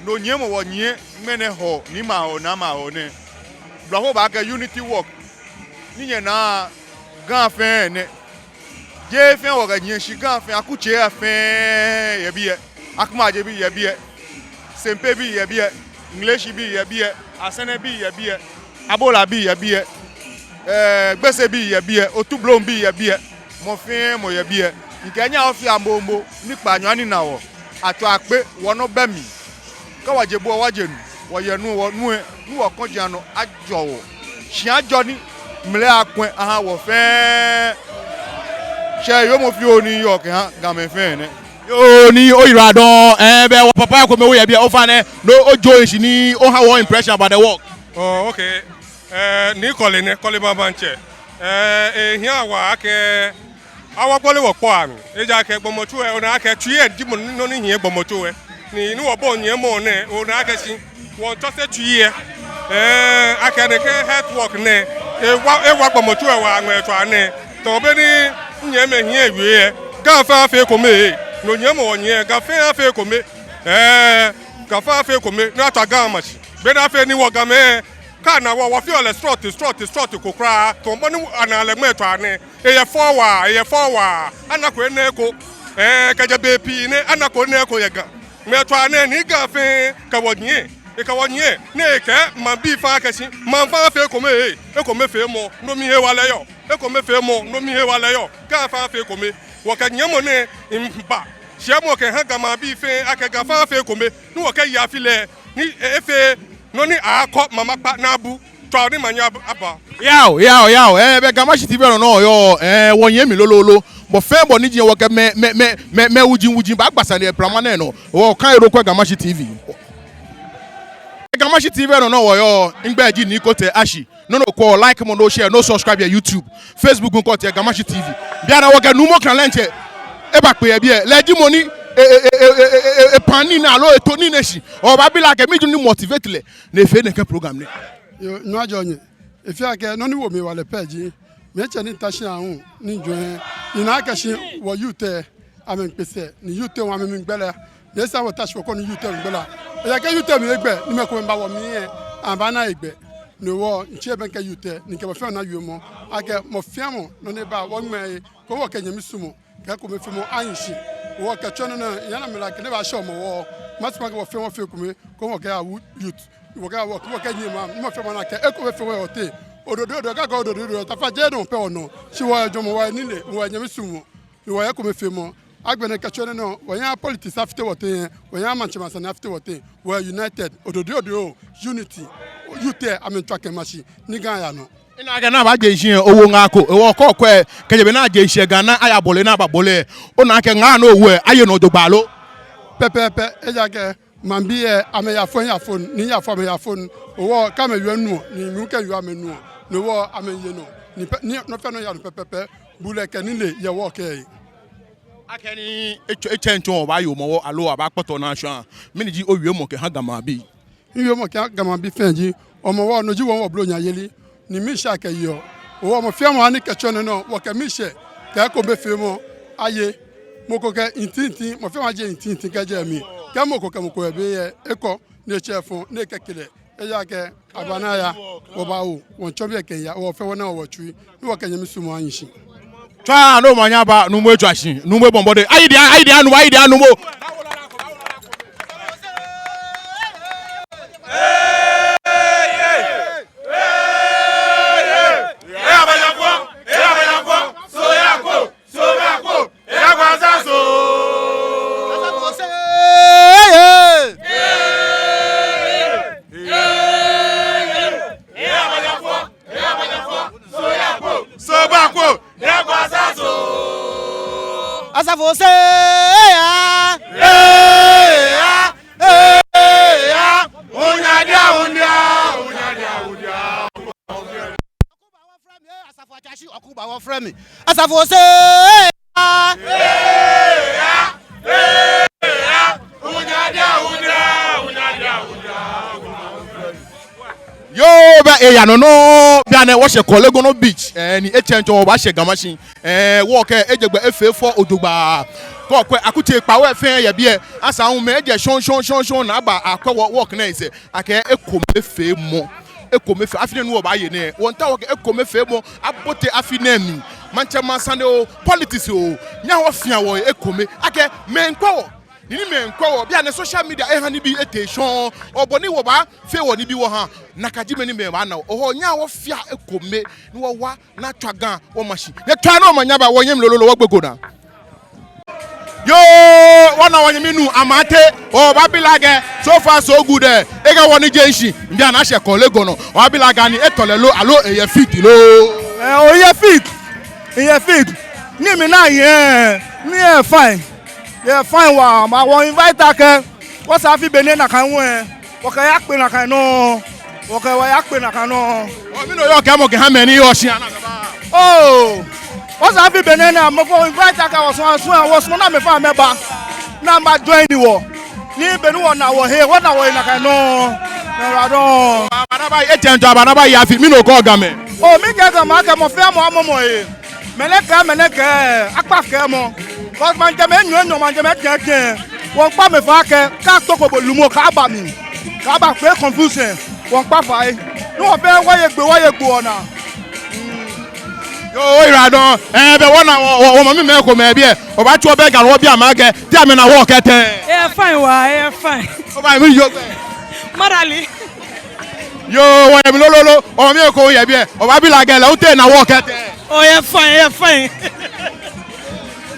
No nyiɛmɔ wɔnyiɛ ŋmɛnɛ Hɔɔ, niimɛi ahɔɔ, naamɛi ahɔɔ nɛɛ. Blɔfo baakɛɛ unity work. Ni nyɛnaa Ga fɛɛ nɛ. Jeee fɛɛ wɔkɛnyiɛ, shi Ga fɛɛ, akutsei fɛɛ yɛ biɛ. Akumajebii yɛ biɛ. Sempebii yɛ biɛ. Ŋleshi bii yɛ biɛ. Asɛrɛ bii yɛ biɛ. Abola bii yɛ biɛ. Ɛɛ, Gbese bii yɛ biɛ. Otublohum bii yɛ biɛ. Mɔ fɛɛ mɔ yɛ biɛ. Mikɛɛ nyɛhaa wɔfea momo, ni kpaanyɔ anina wɔ. Atswa akpe, wɔnɔ bɛ mli. Kɛ wɔje bo, wɔje nu, wɔye nu, wɔnu lɛ, ni wɔkɔji anɔ ajɔ wɔ. Shi ajɔ ni mlɛ akwɛ aha wɔ fɛɛ. Shi wiemɔ fioo ni miyɔɔ kɛha Gamɛi fɛɛ nɛ. Yoo, ni oyiwaladɔŋŋ, ɛɛ, belɛ wɔ papa ko mɛi yɛ biɛ, ofainɛ, no ojo shi ni oha wɔ impression about the work. Oh, okay. Ɛɛ, Nii Kɔle nɛ, Kɔle Maŋtsɛ. Ɛɛ, ehia waa akɛ awo gbɔlɛ wɔ kpɔ amli. Ejaakɛ gbɔmɔtso lɛ, ona akɛ tsui lɛ ji mɔ nɔ ni hiɛ gbɔmɔtso lɛ. Ni, ni wɔbɔi nyiɛmɔ nɛɛ, ona akɛ shi wɔmiitsɔse tsui lɛ. Ɛɛ, akɛ nɛkɛ health work nɛɛ, ewa, ewa gbɔmɔtso lɛ waa ŋmɛlɛtswaa nɛɛ. Tamɔ bɔ ni minyɛmimɛi hiɛ wie lɛ, Ga fɛɛ afee ekome. No nyiɛmɔ wɔnyiɛ, Ga fɛɛ afee ekome. Ɛɛ, Ga fɛɛ afee ekome, ni atswa Ga ama shi. Bɔ ni afee ni wɔ Gamɛi, kɛ ana wɔ, wɔfeɔ lɛ srɔto, srɔto, srɔto ko kwraa, tamɔ bɔ ni ana lɛ ŋmɛlɛtswaa nɛɛ. Eyɛ fɛo waa, eyɛ fɛo waa. Anako enɛ eko. Ɛɛ, kɛjɛ bei pii nɛɛ, anako enɛ eko yɛ Ga. Ŋmɛlɛtswaa nɛɛ ni Ga fɛɛ kɛ wɔ nyiɛ, ekɛ wɔ nyiɛ, ni ekɛɛ maŋbii fɛɛ akɛ shi, maŋ fɛɛ afee ekome, ekomefeemɔ, no mli hewalɛ yɔɔ. Ekomefeemɔ, no mli hewalɛ yɔɔ. Ga fɛɛ afee ekome. Wɔkɛ nyiɛmɔ nɛɛ miiba shiɛmɔ kɛha Ga maŋbii fɛɛ, akɛ Ga fɛɛ afee ekome, ni wɔkɛye afi lɛ, ni efee nɔ ni aaakɔ maŋ makpa ni abu, tswa ni maŋ nyɛ ab-, aba. Yao, yao, yao. Ɛɛ, belɛ Gamashie T V nɔ nɔŋŋ oyɔɔ, ɛɛ, wɔnyiɛ mli lolo. Mɔ fɛɛ mɔ ni ji wɔkɛ mɛi, mɛi, mɛi, mɛi, mɛi wuji, wuji baagba sane yɛ plama nɛɛ nɔ. Wɔkã ero kwɛ Gamashie T V. Gamashie T V nɔ nɔŋŋ oyɔɔ, migbɛi ji Nii Kotey Ashie. Nɔ ni okwɛɔ, like mɔ, ni o share, ni o subscribe yɛ YouTube, Facebook ŋkɔ tɛ Gamashie T V. Bianɛ wɔkɛ Nuumo Kranlɛntsɛ eba kpe yɛ biɛ. Lɛ ji mɔ ni e, e, e, pan nii nɛɛ aloo eto nii nɛɛ shi. Wɔbaabi lɛ akɛ mɛni ji nɔ ni motivate lɛ ni efee nɛkɛ program nɛɛ. Yoo, no ajɔɔ nyɛ. Efeɔ akɛ nɔ ni wo mi hewalɛ pɛ ji, mitsɛ ni mita shi aahu ni mijwɛŋ, mina akɛ shi wɔ youth lɛ, amɛmiikpe sɛɛ, ni youth lɛ hu amɛmiigbele. Ni esa wɔta shi wɔkɔ ni youth lɛ miigbele. Ejaakɛ youth lɛ mli egbɛ, ni mɛi komɛi ba wɔmli lɛ, amɛbaana egbɛ. No hewɔ, mitsɛ bɛŋkɛ youth lɛ, ni mikɛ mɔ fɛɛ mɔ na wiemɔ akɛ mɔ fɛɛ mɔ, nɔ ni eba, wɔŋmɛɛ he, koni wɔkɛ nyɛmi suɔmɔ kɛ ekomefeemɔ ahi shi. Wɔkɛtsɔ nɛɛ nɔ, nyɛna mi la kɛ ni eba shɔ mɔ wɔ. Masumɔ akɛ wɔ fɛɛ wɔfee ekome, koni wɔkɛya wu youth. Wɔkɛya wɔ, wɔkɛnyiɛ maŋ, mɔ fɛɛ mɔ ana akɛ ekomefeemɔ yɛ wɔteŋ. Ododoo, ododoo, kaka ododoo, ododoo, taflatsɛ nɔ pɛ wɔnɔ. Shi wɔyɛ jɔɔmɔ, wɔyɛ nilee, wɔyɛ nyɛmi suɔmɔ, wɔyɛ ekomefeemɔ. Agbɛnɛ kɛtsɔ nɛɛ nɔ, wɔnyɛɛɛ politics afite wɔteŋ, wɔnyɛɛɛ maŋtsɛmɛi asane afite wɔteŋ. Wɔyɛ united, ododoo, ododoo, unity, youth lɛ, amɛmiitswa kɛma shi, ni Ga aya nɔ. Mina akɛ ni abaaje shishi lɛ, owo ŋaa ko, ewɔ kɔ kwɛ, kɛjɛ be ni aje shishi lɛ, Ga ni ayabɔle, ni ababɔle lɛ, ona akɛ ŋaa ni owo lɛ, aye nɔ jogbaŋŋ lo? Pɛpɛɛpɛ, ejaakɛ maŋbii lɛ, amɛya fon, ya fon, ni ya fon, amɛya fon. Ewɔ, kɛ amɛyɔɔ nuɔ, ni mi hu kɛ miyɔɔ amɛnuɔ. No hewɔ, amɛye nɔ, ni pɛ, ni nɔ fɛɛ nɔ ya nɔ pɛpɛɛpɛ, bulɛ kɛ nilee yɛ wɔkɛɛ. Akɛni etsɛ, etsɛ ŋtsɔ wɔbaaye Hɔmɔwɔ, aloo abaakpɔtɔ naa shwa. Mɛni ji owiemɔ kɛha Ga maŋbii? Miwiemɔ kɛha Ga maŋbii fɛɛ ji, Hɔmɔwɔ, no ji wɔ, wɔ blonya yeli, ni miishɛɛ kɛyeɔ. Hewɔ mɔ fɛɛ mɔ ni kɛtsɔ nɛɛ nɔ, wɔkɛ miishɛɛ kɛ ekomefeemɔ aye. Mɔ ko kɛ ntintin, mɔ fɛɛ mɔ aje ntintin kɛjɛ mli. Kɛ mɔ ko kɛ mɔ ko yɛ be lɛ, ekɔ, ni etsɛ efɔ, ni ekɛke lɛ. Ejaakɛ agbɛnɛ aya, wɔbaawo, wɔmiitsɔ biɛ kɛya, wɔ fɛɛ wɔna wɔtsui, ni wɔkɛ nyɛmi suɔmɔ ahi shi. Tswa ni omanye aba, Nuumo etswa shi, Nuumo ebɔ mɔdɛŋ. Ayi diɛŋtsɛ, ayi diɛŋtsɛ Nuumo, ayi diɛŋtsɛ Nuumo. Asafo se ya. Eya. Eya. Onyadia, onyadia, onyadia, onyadia. Asafo Ajashi, Ɔkuba wɔ frɛ. Asafo se. Yoo, bɛ eya nɔ nɔŋŋ, bianɛ wɔshɛ Korle Gonno Beach, ɛɛ, ni etsɛŋ tsɔ wɔbashɛ Ga Mashie, ɛɛ, wɔkɛ ejɛ gbɛ efee fɛo jogbaŋŋ, kɛ okwɛ akutsei kpawo fɛɛ yɛ biɛ, asaŋ mɛi ejɛ shɔŋŋ shɔŋŋ shɔŋŋ shɔŋŋ ni aba akwɛ wɔ, wɔkɛ nɛɛ sɛɛ, akɛ ekomefeemɔ, ekomefee, afi nɛɛ ni wɔbaaye nɛɛ, wɔmiitao wɔkɛ ekomefeemɔ abote afi nɛɛ mli, maŋtsɛmɛi asane oo, politics oo, nyɛhaa wɔfea wɔhe ekome, akɛ mɛi miikwɛ wɔ, ni ni mɛi miikwɛ wɔ, bianɛ social media eha nibii etee shɔŋŋ, oo bɔ ni wɔbaafee wɔnibii wɔha, nakai ji mɛi ni mɛi baana wɔ. Oho, nyɛhaa wɔfea ekome, ni wɔwa, ni atswa Ga wɔma shi. Nyɛtswaa ni omanye aba, wɔnyɛmi lolo lolo, wɔgbe ko naa. Yoo, wɔna wɔnyɛmi nuu Amartey, wɔbaabi lɛ akɛ, so far so good, ɛɛ, ekɛ wɔ ni je shishi, bianɛ ashɛ Korle Gonno, wɔbaabi lɛ akɛ ani etɔ lɛ lo, aloo eyɛ fit lo. Ɛɛ, oyɛ fit, eyɛ fit, ni mina yɛ, ni yɛ fine. Yɛ fine waa, ma wɔ invite akɛ, wɔsɛɛ afi benɛ nakai ŋwɛi, wɔkɛyakpe nakai nɔŋŋ, wɔkɛ wɔyakpe nakai nɔŋŋ. Oo, mɛni oyɔɔ kɛɛmɔ kɛha mɛi ni yɔɔ shia nɛɛ? Oo, wɔsɛɛ afi benɛ nɛɛ, mɔ ko invite akɛ wɔsumɔ, wɔsumɔ, wɔsumɔ ni amɛfɛɛ amɛba, ni amɛba join wɔ, ni be ni wɔna wɔhe, wɔna wɔhe nakai nɔŋŋ, nakai nɔŋŋ. Aba ni abaye, etsɛŋ tsɔ aba ni abaye afi, mɛni okɛɔ Gamɛi? Oo, mikɛɔ Gamɛi akɛ mɔ fɛɛ mɔ amɔmɔ ehe. Mɛnɛ kɛ, mɛnɛ kɛ, akpa kɛɛmɔ. Because maŋtsɛmɛi enyɔ enyɔ, maŋtsɛmɛi etɛ etɛ. Wɔmiikpa amɛ fai akɛ, kɛ ato ko bo lumɔ, kaaba mli. Kaaba create confusion. Wɔmiikpa fai. Ni wɔfɛɛ wɔye gbi, wɔye gbi wɔnaa. Yoo, oyiwaladɔŋŋ. Ɛɛ, bɛ wɔna wɔ, wɔ, wɔmamimɛi komɛi yɛ biɛ. Obaatsɔ bɛ Ga ni obi amɛ akɛ, te amɛna wɔ kɛ tɛŋŋ? Eyɛ fine waa, eyɛ fine. Obaye mli yoo gbɛ. Madali. Yoo, wɔnyɛmi lolo lolo, omami ko yɛ biɛ, obaabi lɛ akɛ lɛ hu te ena wɔ kɛ tɛŋŋ? Oyɛ fine, eyɛ fine.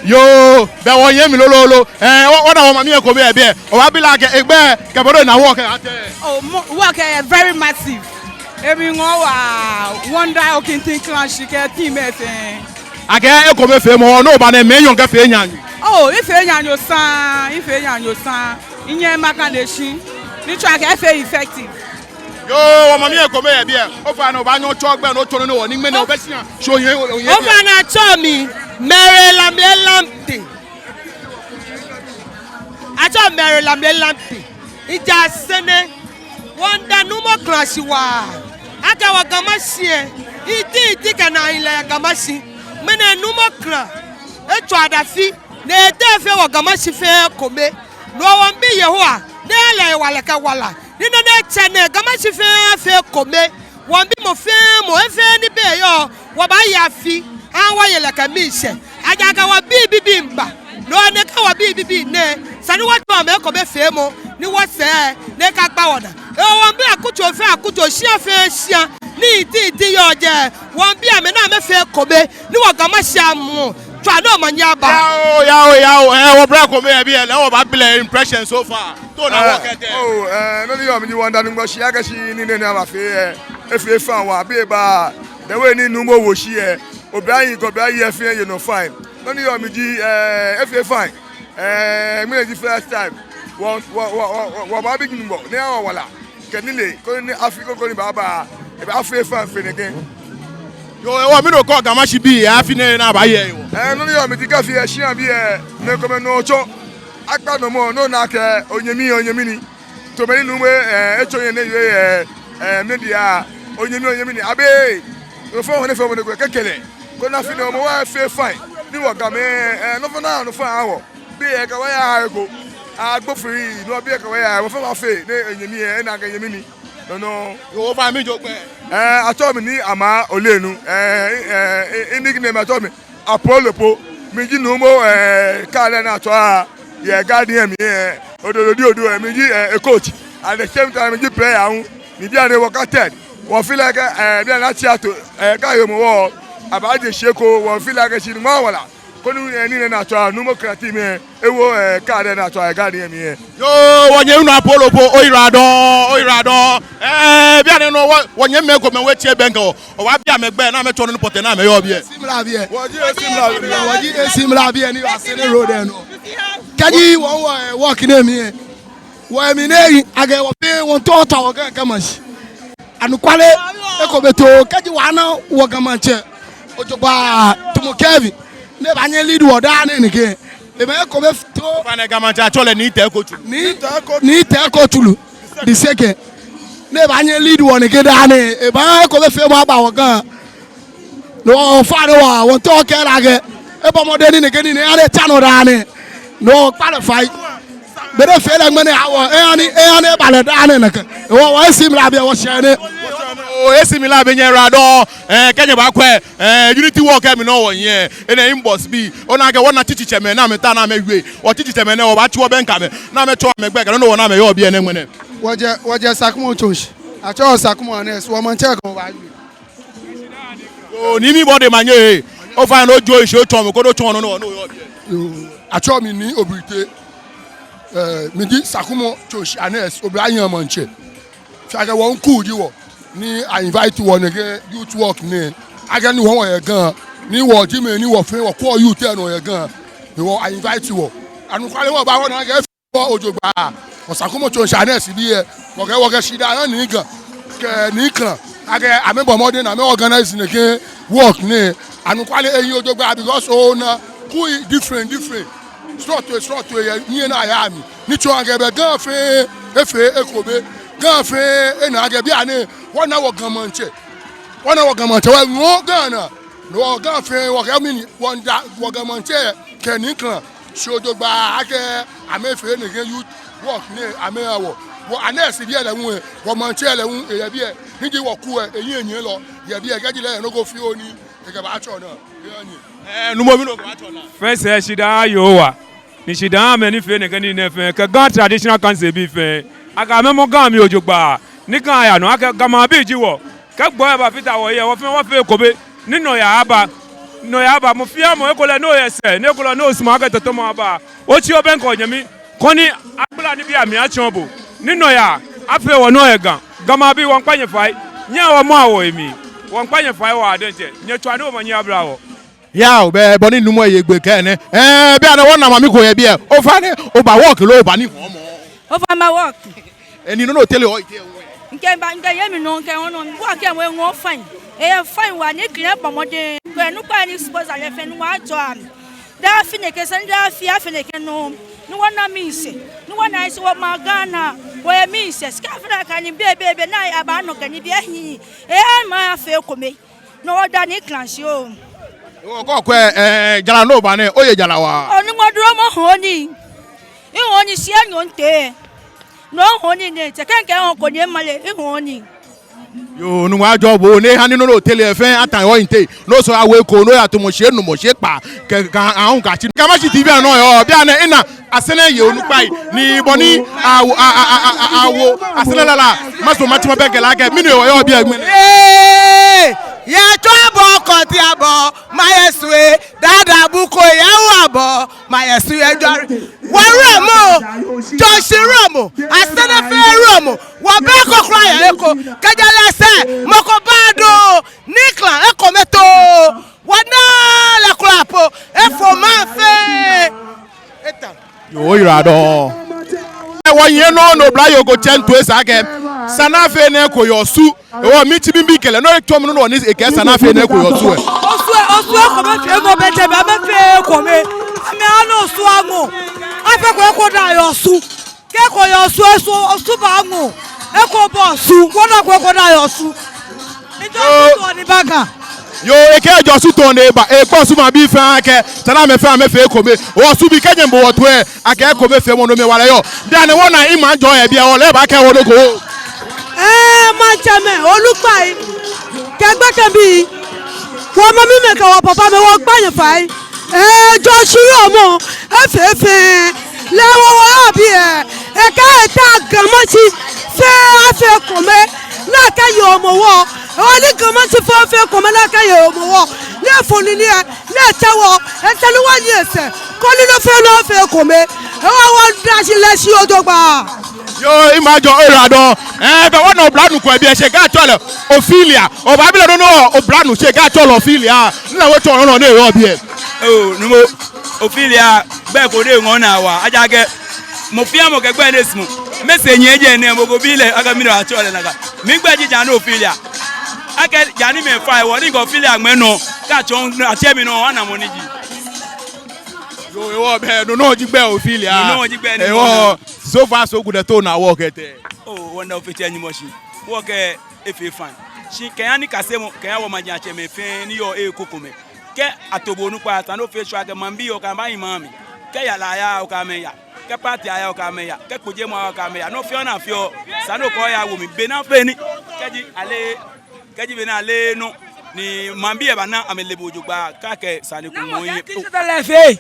Yoo, bɛ wɔnyɛmi lolo lolo, ɛɛ, wɔ, wɔna wɔmami ko yɛ biɛ, obaabi lɛ akɛ egbɛi kɛ bɔ ni ena wɔ kɛ tɛŋŋ? Oo, mɔ, wɔ kɛ very massive. Ebi ŋɔɔ waa, Wonder Okintin clan shi kɛ team lɛ fɛɛ. Akɛ ekomefeemɔ, ni oba nɛɛ mɛɛ nyɔŋ kɛ fee naanyo? Oo, efee naanyo saŋŋ, efee naanyo saŋŋ. Minyɛŋ makane shi, ni tsɔɔ akɛ efee effective. Yoo, wɔmami ekome yɛ biɛ. Ofainɛ obaanyɛ otsɛ ogbɛi ni otsɔɔ nɔ ni wɔ ni ŋmɛnɛ obɛ shia. Shi oyɛ, oyɛ biɛ. Ofainɛ atsɛɔ mi Mary Lamle Lamptey. Atsɛɔ mi Mary Lamle Lamptey. Mija Sɛnɛ. Wɔmiida Nuumo Klan shi waa. Akɛ wɔ Ga Mashie. Iti iti kɛ naanyo lɛ Ga Mashie. Ŋmɛnɛ Nuumo Klan etswa adafi. Ni etee efee wɔ Ga Mashie fɛɛ ekome. No wɔmiibi Yehowa ni eha lɛ ewala kɛ wala. Ni nɔ ni etsɛ nɛɛ Ga Mashie fɛɛ afee ekome. Wɔmiibi mɔ fɛɛ mɔ, he fɛɛ ni be yɔɔ, wɔbaaye afi, ha wɔye lɛ kɛ miishɛɛ. Ejaakɛ wɔbii bibii miiba. No hewɔ ni kɛ wɔbii bibii nɛɛ, esa ni wɔtsɔ amɛ ekomefeemɔ, ni wɔsɛɛ, ni ekagba wɔnaa. Hewɔ wɔmiibi akutso fɛɛ akutso, shia fɛɛ shia, ni iti iti yɔɔ jɛi, wɔmiibi amɛ ni amɛfee ekome, ni wɔ Ga Mashie amɔ, tswa ni omanye aba. Yao, yao, yao, ɛɛ, wɔbra kome yɛ biɛ, lɛ wɔbaabi lɛ impression so far. Te ona wɔ kɛ tɛŋŋ? Oo, ɛɛ, nɔ ni yɔɔ mli ji wɔmiida Nyɔŋmɔ shi akɛ shi nii nɛɛ ni abafee lɛ, efee fine waa, be eba, the way ni Nuumo wo shi lɛ, oblahii kɛ oblahii lɛ fɛɛ ye nɔ fine. Nɔ ni yɔɔ mli ji, ɛɛ, efee fine. Ɛɛ, ŋmɛnɛ ji first time. Wɔ, wɔ, wɔbaabi Nyɔŋmɔ ni eha wɔ wala kɛ nilee, koni afi ko ni baaba lɛ, ebaafee fine fe nɛkɛ. Yoo, hewɔ mɛni okɛɔ Ga Mashibii yɛ afi nɛɛ ni abaaye hewɔ? Ɛɛ, nɔ ni yɔɔ mli ji kɛ afi lɛ shia biɛ, mɛi komɛi nɔ otsɔ. Akpa nɔ mɔ, ni ona akɛ onyɛmi, onyɛmi ni. Tamɔ bɔ ni Nuumo, ɛɛ, etsɔ nyɛ nɛɛ yɛ, ɛɛ, ɛɛ, media, onyɛmi, onyɛmi ni. Abe, ofɔ wɔnɛ fɔ wɔnɛ ko kɛkɛ lɛ. Koni afi nɛɛ mɔ wa fee fine. Ni wɔ Gamɛi, ɛɛ, nɔ fɛɛ nɔ, nɔ fɛɛ aha wɔ. Be lɛ kɛ wɔya eko. Agbo free, no be lɛ kɛ wɔya, wɔfɛɛ wɔfee, ni onyɛmi lɛ, ena akɛ nyɛmi ni. No, no. Yoo, ofainɛ mɛni ji ogbɛi? Ɛɛ, atsɛɔ mi Nii Amaa Ollennu. Ɛɛ, ɛɛ, mi nickname atsɛɔ mi Apolopo. Miji Nuumo, ɛɛ, car lɛ ni atswaa yɛ garden lɛ mli lɛ. Odo, odo, odo, ɛɛ, miji, ɛɛ, coach. At the same time, miji player hu. Ni bianɛ wɔ captain. Wɔfeel like, ɛɛ, bianɛ atsi ato, ɛɛ, car yɛ mɔ wɔ. Abaaje shi eko, wɔfeel like shi ni ŋmaa wala. Koni, ɛɛ, nii nɛɛ ni atswaa, Nuumo Klan team lɛ, ewo, ɛɛ, car lɛ ni atswaa yɛ garden lɛ mli lɛ. Yoo, wɔnyɛmi nuu Apolopo, oyiwaladɔŋŋ, oyiwaladɔŋŋ. Ɛɛ, bianɛ nɔŋŋ, wɔ, wɔnyɛmimɛi komɛi hu etsi ebɛŋkɛ wɔ. Wɔbaabi amɛ gbɛi, ni amɛtsɔɔ nɔ ni pɔtɛɛ ni amɛyɔɔ biɛ. Simla biɛ. Wɔji, simla biɛ. Wɔji, simla biɛ ni yɔɔ Asɛrɛ Road lɛ nɔ. Kɛji wɔ, wɔ, ɛɛ, wɔkɛ nɛɛ mli lɛ. Wɔ mli nɛɛ, akɛ wɔfɛɛ wɔmiitao wɔtao wɔ Ga, Ga Mashi. Anɔkwale, ekomefeemɔ, kɛji wɔna wɔ Ga Mashi. Ojogbaŋŋ, Tumo Kevin. Ni ebaanyɛ elead wɔ daa nɛɛ nɛkɛ. Ebaanyɛ ekome to. Ofainɛ Ga Maŋtsɛ atsɛɔ lɛ Nii Tɛko Tsuru. Nii, Nii Tɛko Tsuru the second. Ni ebaanyɛ elead wɔ nɛkɛ daa nɛɛ. Ebaanyɛ ekomefeemɔ aba wɔ Ga. No ofainɛ wɔ, wɔmiitao wɔkɛɛ lɛ akɛ ebɔ mɔdɛŋ ni nɛkɛ nii nɛɛ, eha ni etsa nɔ daa nɛɛ. No wɔkpa lɛ fai. Be ni efee lɛ ŋmɛnɛ, eha wɔ, eha ni, eha ni eba lɛ daa nɛɛ nɛkɛ. Wɔ, wɔ A C Milan bii, wɔshɛ nɛ. Oo, A C Milan bii, nyɛyiwaladɔŋŋ. Ɛɛ, kɛ nyɛbakwɛ, ɛɛ, Unity Walk lɛ mli nɔ wɔyɔɔ. Enɛ Imbos bii. Ona akɛ wɔna tsitsitsɛmɛi ni amɛta ni amɛwie. Wɔtsitsitsɛmɛi nɛɛ, wɔbaatsi wɔbɛŋkɛ amɛ. Ni amɛtsɔɔ amɛgbɛi kɛ nɔ ni wɔna amɛyɔɔ biɛ nɛɛ ŋmɛnɛ. Wɔjɛ, wɔjɛ Sakumɔ Church. Atsɛɔ Sakumɔ Anes, wɔ maŋtsɛ kɛ wɔbaawie. Oo, ni mibɔ mɔdɛŋ manyɛ. Ofainɛ, ojɔɔ shishi otsɔɔ mi, koni otsɔɔ nɔ ni, nɔ ni oyɔɔ biɛ. Yoo, atsɛɔ mi Nii Obrite. Ɛɛ, miji Sakumɔ Church Anes, oblayoo maŋtsɛ. Shi akɛ wɔ uncle ji wɔ, ni a-invite wɔ nɛkɛ youth walk nɛɛ. Akɛni wɔ wɔyɛ Ga, ni wɔji mɛi ni wɔ fɛɛ wɔkwɛɔ youth lɛ nɔ yɛ Ga. Ni wɔ a-invite wɔ. Anɔkwale wɔba wɔna akɛ Wɔ ojogbaŋŋ, wɔ Sakumɔ Church Anes bii lɛ, wɔkɛ, wɔkɛ shidaa ha Nii Ga kɛ Nii Klan akɛ amɛbɔ mɔdɛŋ ni amɛ-organize nɛkɛ walk nɛɛ. Anɔkwale ehi ojogbaŋŋ because ona kui different, different, srɔtoi, srɔtoi yɛ niyenii amli. Ni tsɔɔ akɛ bɛ Ga fɛɛ efee ekome. Ga fɛɛ ena akɛ bianɛ wɔna wɔ Ga Maŋtsɛ. Wɔna wɔ Ga Maŋtsɛ, wɔŋɔɔ Ga naa. No wɔ Ga fɛɛ wɔkɛ mli ni wɔmiida wɔ Ga Maŋtsɛ kɛ Nii Klan shi ojogbaŋŋ akɛ amɛfee nɛkɛ youth walk nɛɛ amɛha wɔ. Wɔ Anes bii lɛ hu, wɔ maŋtsɛ lɛ hu, eyɛ biɛ. Ni ji wɔ kui lɛ, eyi enyɛ lɔ yɛ biɛ, kɛji lɛ eyɛ nɔ ko fioo ni ekɛbaatsɔɔ naa. Eya nyɛ. Ɛɛ, Nuumo, mɛni okɛbaatsɔɔ naa? First, ɛɛ, shidaa Yehowa. Ni shidaa mɛi ni fee nɛkɛ nii nɛɛ fɛɛ, kɛ Ga Traditional Council bii fɛɛ, akɛ amɛmɔ Ga mli ojogbaŋŋ, ni Ga aya nɔ, akɛ Ga maŋbii ji wɔ. Kɛ gbɔi aba fata wɔhe lɛ, wɔ fɛɛ wɔfee ekome, ni nɔyaa aba, nɔyaa aba, mɔ fɛɛ mɔ, ekolɛ ni oyɛ sɛɛ, ni ekolɛ ni osumɔɔ akɛ tɔtɔmɔ aba, otsi obɛŋkɛ onyɛmi, koni agbala nibii amli atsɔɔ bo, ni nɔyaa afee wɔnɔ yɛ Ga. Ga maŋbii, wɔmiikpa nyɛ fai, nyɛhaa wɔmɔa wɔhe mli, wɔmiikpa nyɛ fai waa diɛŋtsɛ, nyɛtswaa ni omanye abla wɔ. Yoo, bɛ bɔ ni Nuumo lɛ ye gbɛ kɛɛ nɛ. Ɛɛ, bianɛ wɔna mami ko yɛ biɛ. Ofainɛ, oba walk loo oba nihɔɔmɔ? Ofainɛ, ma walk. Ɛɛ, ni nɔ ni otere oyi te. Mikɛba, mikɛye minɔ, mikɛwo nɔ, walk lɛ eŋɔɔ fine. Eyɛ fine waa, Nii Klan bɔ mɔdɛŋ. Kɛ nɔ ko ni sponsor lɛ fɛɛ ni wɔtsɔɔ amɛ. Daa afi nɛkɛ sɛɛ, daa afi, afee nɛkɛ nɔ. Ni wɔna miishɛɛ, ni wɔna miishɛɛ, wɔmaŋ Ga naa, wɔyɛ miishɛɛ. Shi kɛ afee nakai ni bei, bei, bei, ni abaanɔ kɛ nibii ahiɛ. Ɛɛ, maŋ afee ekome. No wɔda Nii Klan shi oo. Okɔ kwɛ, ɛɛ, jara nɔ oba nɛɛ, oye jara waa? Onu mɔ duromɔ hɔɔ nii. Ihɔɔ nii shi enyɔ ntee. No hɔɔ nii nɛ, tsɛ kɛkɛ hɔɔ ko ni emale, ihɔɔ nii. Yoo, Nuumo ajɔɔ bo, ni eha ni nɔ ni otere fɛɛ ata oyi te. No sɔ awo eko, no ya tumɔ shi enumɔ shi ekpaa. Kɛ, kɛ, ahun ka tsi. Ga Mashi T V anɔ yɔɔ, bianɛ ina Asɛrɛ yei onukpai, ni bɔ ni awo, a, a, awo, Asɛrɛ lala, maso matsi mabɛŋkɛ lɛ akɛ, mɛni hewɔ oyɔɔ biɛ ŋmɛnɛ? Ee, yɛ tsɔ abɔ, kɔnti abɔ, mayɛ sue, dada buko yɛ wu abɔ, mayɛ sue jɔri. Wɔ wulɔmɔ, Joshi wulɔmɔ, Asɛrɛ fɛɛ wulɔmɔ, wɔbɛ eko kwraa yɛ he ko, kɛjɛ lɛ sɛɛ, mɔ ko baado, Nii Klan, ekome too, wɔna lɛ kwraa po, efo maŋ fɛɛ. Eta. Yoo, oyiwaladɔŋŋ. Ɛɛ, wɔyɛ nɔ ni oblayoo ko tsɛ nto esa akɛ, sane ni afee nɛɛ eko yɛ Osu. Ewɔ mitsi mibi kɛlɛ, no etsɔɔ mi nɔ ni ekɛɛ sane ni afee nɛɛ eko yɛ Osu lɛ. Osu, Osu ekomefeemɔ bɛ jɛmɛ, amɛfee ekome. Amɛha ni Osu aŋɔ. Afeko eko daa yɛ Osu. Kɛ eko yɛ Osu, Osu, Osu baaŋɔ. Eko bɛ Osu, wɔnako eko daa yɛ Osu. Ni Joshi too ni eba Ga. Yoo, ekɛɛ Joshi too ni eba, ekpɔ Osu maŋbii fɛɛ akɛ, sane ni amɛfee, amɛfee ekome. Osubii, kɛ nyɛbo wɔ toi lɛ, akɛ ekomefeemɔ nɔ mli hewalɛ yɔɔ. Bianɛ wɔna Ima Ajɔ yɛ biɛ, ole ebaakɛɛ wɔ nɔ ko. Ɛɛ, maŋtsɛmɛi, onukpai, kɛ gbekɛbii, wɔ mamimɛi kɛ wɔ papamɛi, wɔmiikpa nyɛ fai. Ee, Joshi wulɔmɔ, efee fɛɛ, lɛ hewɔ wɔyɔɔ biɛ, ekɛɛ eta Ga Mashi fɛɛ afee ekome, ni akɛye Hɔmɔwɔ, ewɔ ni Ga Mashi fɛɛ afee ekome, ni akɛye Hɔmɔwɔ, ni efo nine lɛ, ni etsɛ wɔ, etsɛ ni wɔnyiɛ esɛɛ, koni nɔ fɛɛ nɔ afee ekome, ewɔ wɔda shi lɛ shi ojogbaŋŋ. Yoo, Ima Ajɔ, oyiwaladɔŋŋ. Ɛɛ, bɛ wɔna oblanuu ko yɛ biɛ, shi ekɛɛ atsɛɔ lɛ Ophelia. Obaabi lɛ nɔ ni oblanuu, shi ekɛɛ atsɛɔ lɛ Ophelia. Ni lɛ hu etsɔɔ nɔ ni eyɔɔ biɛ. Oo, Nuumo, Ophelia, gbɛi ko ni eŋɔɔ naa waa, ejaakɛ mɔ fɛɛ mɔ kɛ gbɛi ni esumɔɔ. Mɛɛ sɛɛ nyɛ jɛ nɛɛ, mɔ ko bi lɛ akɛ mɛni atsɛɔ lɛ nakai. Migbɛi ji Jane Ophelia. Akɛ Jane mɛi fã hewɔ ni mikɛ Ophelia ŋmɛ nɔ. Kɛ atsɔɔ, atsɛ mi nɔ, ana mɔ ni ji. Yoo, ewɔ bɛ, no nɔŋŋ ji gbɛ ofeɔ lɛ. No nɔŋŋ ji gbɛ ni mɔ. Ewɔ, so far so good, eto na wɔ kɛtee. Oh, wonder of it, Nyɔŋmɔ shi. Wɔkɛ efee fine. Shi kɛya nikasemɔ, kɛya wɔmajiatsɛmɛi fɛɛ ni yɔɔ eko komɛi. Kɛ ato bo onukpa, esa ni ofee sure akɛ maŋbii okɛbaahi maŋ mli. Kɛ yara aya, okɛ amɛ aya. Kɛ party aya, okɛ amɛ aya. Kɛ kpojee mɔ aya, okɛ amɛ aya. Nɔ fɛɛ nɔ ni afeɔ, esa ni okɛ oya wo mli. Be ni afee nii. Kɛji ale, kɛji be ni ale nɔ ni maŋbii lɛ baana amɛle bo jogbaŋŋ, kɛ akɛ sane ko mɔ yɛ.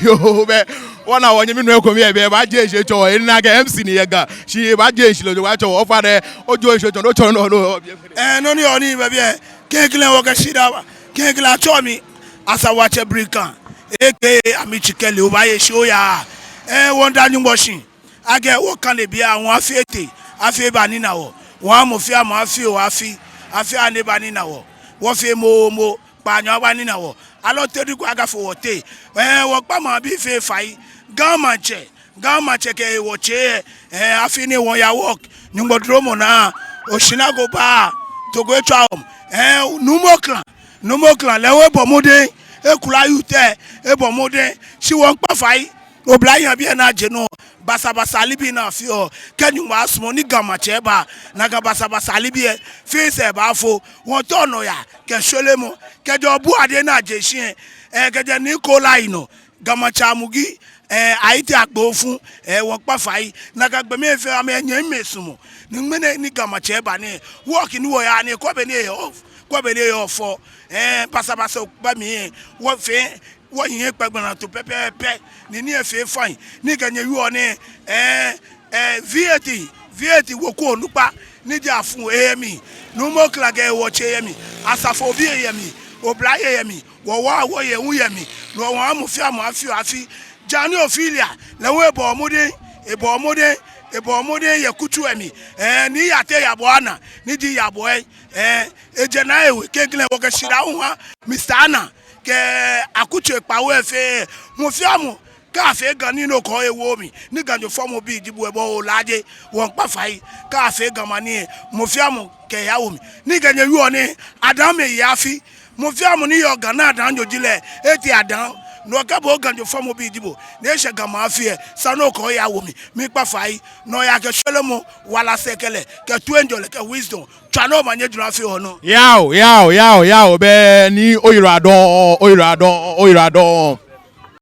Yoo, bɛ, wɔna wɔnyɛmi nuu ko mli lɛ, bɛ, ebaaje shishi etsɔɔ, ena akɛ M C ni yɛ Ga, shi ebaaje shishi lɛ jogbaŋŋ etsɔɔ, ofainɛ, ojo shishi etsɔɔ, otsɔɔ nɔ, nɔ. Ɛɛ, nɔ ni yɔɔ ni bɛ biɛ, klɛŋklɛŋ wɔkɛ shidaa ba, klɛŋklɛŋ atsɛɔ mi Asawatsɛ Brikan, A K A Ami Tsikɛli, obaaye shishi oya. Ɛɛ, wɔmiida Nyɔŋmɔ shi akɛ wɔkane biɛ, wɔfee tɛ, afee eba ni ena wɔ, wɔ mɔ fɛɛ mɔ afee o, afee, afee ni eba ni ena wɔ, wɔfee moomo, kpaanyɔ aba ni ena wɔ. Aloo tɛ di ko akafo wɔ tɛ. Ɛɛ, wɔkpa maŋbii fɛɛ fai. Ga Maŋtsɛ, Ga Maŋtsɛ kɛ ewɔtsɛ, ɛɛ, afi ni wɔya work. Nyɔŋmɔ duromɔ naa, oshara ko ba, toko etswa wɔmli. Ɛɛ, Nuumo Klan, Nuumo Klan, lɛ hu ebɔ mɔdɛŋ, ekula youth lɛ, ebɔ mɔdɛŋ. Shi wɔmiikpa fai. Oblayei abii lɛ ni aje nɔ, basabasa nibii ni afeɔ, kɛ Nyɔŋmɔ sumɔ ni Ga Maŋtsɛ ba, nakai basabasa nibii lɛ fɛɛ sɛɛ baafo, wɔmiitao nɔyaa kɛ shweremɔ, kɛjɛ Obuade ni aje shishi lɛ, ɛɛ, kɛjɛ Nii Kola Ayi nɔ, Ga Maŋtsɛ Amugi, ɛɛ, Ayite Akpofo, ɛɛ, wɔmiikpa fai, nakai gbɔmɛi fɛɛ amɛnyɛmimɛi sumɔ, ni ŋmɛnɛ ni Ga Maŋtsɛ ba nɛɛ, work ni wɔyaa nɛɛ, kɔ be ni eyɔɔ, kɔ be ni eyɔɔ fɔ, ɛɛ, basabasa kpa mli lɛ, wɔfee wɔhiɛ kpɛ gbɛnaa too pɛpɛɛpɛ, ni nii lɛ efee fine, ni kɛ nyɛyɔɔ nɛɛ, ɛɛ, ɛɛ, V eight, V eight weku onukpa, ni ji Afun eyɛ mli, Nuumo Klan kɛ ewɔtsɛ yɛ mli, Asafobii yɛ mli, oblayei yɛ mli, wɔ waa wɔyei hu yɛ mli, ni wɔ mɔ fɛɛ mɔ afee o, afee. Jani Ophelia, lɛ hu ebɔ mɔdɛŋ, ebɔ mɔdɛŋ, ebɔ mɔdɛŋ yɛ kutso lɛ mli, ɛɛ, ni Nii Yatey Yaboi Anah, ni ji Yaboi, ɛɛ, ejɛ Naa Ewe, klɛŋklɛŋ wɔkɛ shidaa hu ha Mister Anah kɛ akutso lɛ kpawo lɛ fɛɛ, mɔ fɛɛ mɔ, kɛ afee Ga nii nɔ ko yɛ ewo mli, ni Ganyo fɔmɔbi ji bo lɛ, bo olaaje, wɔmiikpa fai, kɛ afee Ga maŋ nii lɛ, mɔ fɛɛ mɔ kɛ eya wo mli, ni kɛ nyɛyɔɔ nɛɛ, Adan mɛi afi, mɔ fɛɛ mɔ ni yɔɔ Ga ni Adan nyo ji lɛ, etee Adan, no kɛ bo Ganyo fɔmɔbi ji bo, ni eshɛ Ga maŋ afi lɛ, esa ni okɛ oya wo mli, miikpa fai, nɔyaa kɛ shweremɔ, wala, sɛkɛlɛ, kɛ toiŋjɔlɛ, kɛ wisdom, tswa ni omanye jurɔ afee onɔ. Yao, yao, yao, yao, bɛ ni oyiwaladɔŋŋ, oyiwaladɔŋŋ, oyiwaladɔŋŋ.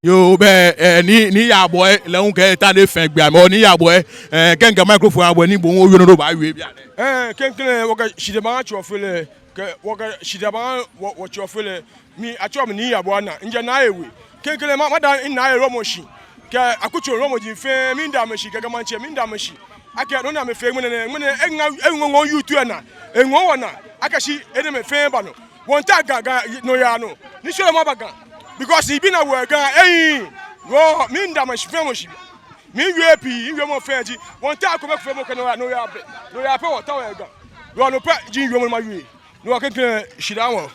Yoo, bɛ, ɛɛ, Nii, Nii Yaboi, lɛ hu kɛ eta ni efee gbɛ amɛ, Nii Yaboi, ɛɛ, kɛ mikɛ microphone yabɔ bo ni bo hu owie nɔ ni obaawie bianɛ. Ɛɛ, klɛŋklɛŋ, wɔkɛ shidaa baha Tsɔfelɛ, kɛ, wɔkɛ shidaa baha wɔ, wɔ Tsɔfelɛ, mi, atsɛɔ mi Nii Yaboi Anah, mijɛ Naa Ewe. Klɛŋklɛŋ, ma, mada Naa Ewe wulɔmɔ shi, kɛ akutso wulɔmɔ ji fɛɛ, miida amɛ shi, kɛ Ga Maŋtsɛ, miida amɛ shi. Akɛ nɔ ni amɛfee ŋmɛnɛ nɛɛ, ŋmɛnɛ, eŋɔɔ, eŋɔɔ youth lɛ naa, eŋɔɔ wɔ naa, akɛ shi enɛɛmɛi fɛɛ ba nɔ. Wɔmiitao Ga, Ga nɔyaa nɔ, ni shweremɔ aba Ga. Because ibi ni wɔyɔɔ Ga, ei, wɔ, miida mɔ fɛɛ mɔ shi. Miwieee pii, miwiemɔ fɛɛ ji, wɔmiitao ekomefeemɔ kɛ nɔyaa, nɔyaa pɛ, nɔyaa pɛ wɔtaoɔ yɛ Ga. Wɔ no pɛ ji miwiemɔ ni mawie. No hewɔ klɛŋklɛŋ shidaa wɔ,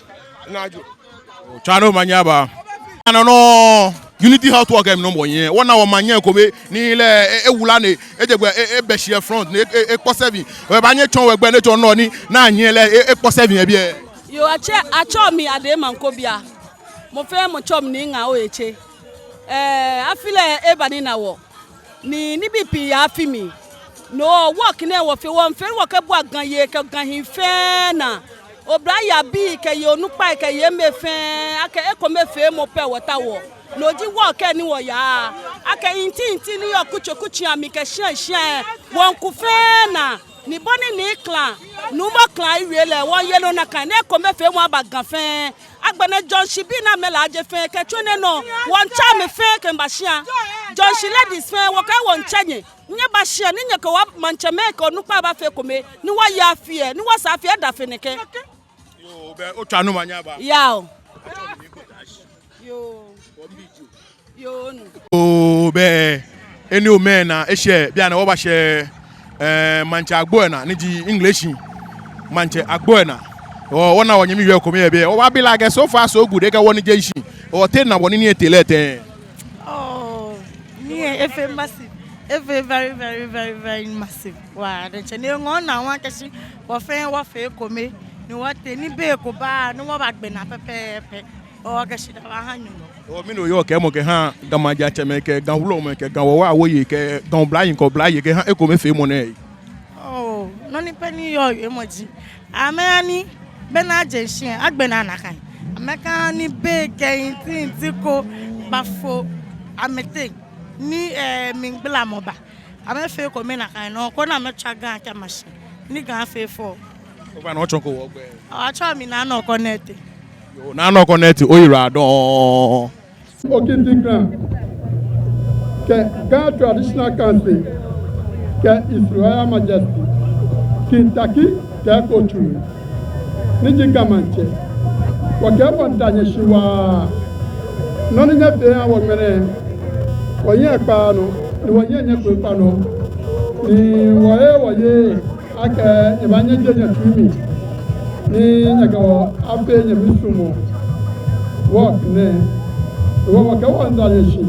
naa jo. Tswa ni omanye aba. Anɔnɔ, Unity Health Work lɛ mli nɔ wɔyɛ. Wɔna wɔmaŋ nɛɛ kome, ni lɛ, e, ewula ni, eje gbɛ, e, ebɛ shi yɛ front, ni, e, e, ekpɔ seven. Wɔbaanyɛ wɔtsɔɔ wɔ gbɛ ni etsɔ nɔ ni, naa nyiɛ lɛ, e, ekpɔ seven yɛ biɛ. Yoo, atsɛ, atsɛɔ mi Adema Nkobia. Mɔ fɛɛ mɔ tsɛɔ mi Nii Ŋa Oyeche. Ɛɛ, afi lɛ eba ni ena wɔ. Ni nibii pii yɛ afi mli. No work nɛɛ wɔfeɔ, wɔmiifee wɔkɛbua Ga yei kɛ Ga hii fɛɛ naa. Oblayei abii kɛ yei onukpai kɛ yei mɛi fɛɛ, akɛ ekomefeemɔ pɛ wɔtaoɔ. No ji work lɛ ni wɔyaa. Akɛ ntintin ni yɔɔ kutsei kutsei amli kɛ shia shia lɛ, wɔmiiku fɛɛ naa. Ni bɔ ni Nii Klan, Nuumo Klan ewie lɛ, wɔmiiye nɔ nakai, ni ekomefeemɔ aba Ga fɛɛ. Agbɛnɛ John Shibii ni amɛlaaje fɛɛ kɛ tsu nɛɛ nɔ, wɔmiitsɛ amɛ fɛɛ kɛmiiba shia. John Shi ladies fɛɛ, wɔkɛɛ wɔmiitsɛ nyɛ. Nyɛba shia, ni nyɛkɛ wɔ maŋtsɛmɛi kɛ onukpai abafee ekome, ni wɔya afi lɛ, ni wɔsaa afi lɛ ada fe nɛkɛ. Yoo, bɛ otswa ni omanye aba. Yao. Yoo. Yoo, onu. Oo, bɛ, eni omɛ na, eshɛ, bianɛ wɔbashɛ, ɛɛ, maŋtsɛ agbo lɛ naa, ni ji English, maŋtsɛ agbo lɛ naa. Oo, wɔna wɔnyɛmi yoo ko mli yɛ biɛ. Wɔbaabi lɛ akɛ so far so good, ekɛ wɔ nii je shishi. Oo, te ena wɔ nii ni etee lɛ tɛŋŋ? Oo, nii lɛ efee massive. Efee very, very, very, very massive. Waa, diɛŋtsɛ ni eŋɔɔ naa waa akɛ shi wɔ fɛɛ wɔfee ekome. ni wɔtee ni be ko ba ni wɔbagbe naa pɛpɛɛpɛ. Wɔkɛ shidaa baaha Nyɔŋmɔ. Oo, mɛni oyɔɔ kɛɛmɔ kɛha Ga maŋtsɛmɛi kɛ Ga wulɔmɛi kɛ Ga wɔwɔɔ awoyei kɛ Ga oblayei kɛ oblayei kɛha ekomefeemɔ nɛɛ? Oo, nɔ ni pɛ ni yɔɔ wiemɔ ji, amɛha ni be ni aje shishi lɛ, agbe naa nakai. Amɛkaha ni be kɛ ntinti ko bafo amɛteŋ ni, eh, mligbalamɔ ba. Amɛfee ekome nakai nɔŋŋ koni amɛtswa Ga kɛma shi ni Ga afee fɛo. Ofainɛ otsɔɔko wɔ gbɛi. Atsɛɔ mi Naa Nɔɔ Kɔnɛte. Yoo, Naa Nɔɔ Kɔnɛte, oyiwaladɔŋŋ. Okiti Grand kɛ Ga Traditional Council kɛ His Royal Majesty King Tackie Teiko Tsuru, ni ji Ga Maŋtsɛ, wɔkɛɛ wɔmiida nyɛ shi waa. Nɔ ni nyɛfee eha wɔ ŋmɛnɛ, wɔhiɛ kpaaa nɔ, ni wɔhiɛ nyɛkpee kpa nɔ, ni wɔheee wɔyeee akɛ nyɛbaanyɛ nyɛjie nyɛtsui mli ni nyɛkɛ wɔ afee nyɛmisuɔmɔ work nɛɛ. Hewɔ wɔkɛɛ wɔmiida nyɛ shi,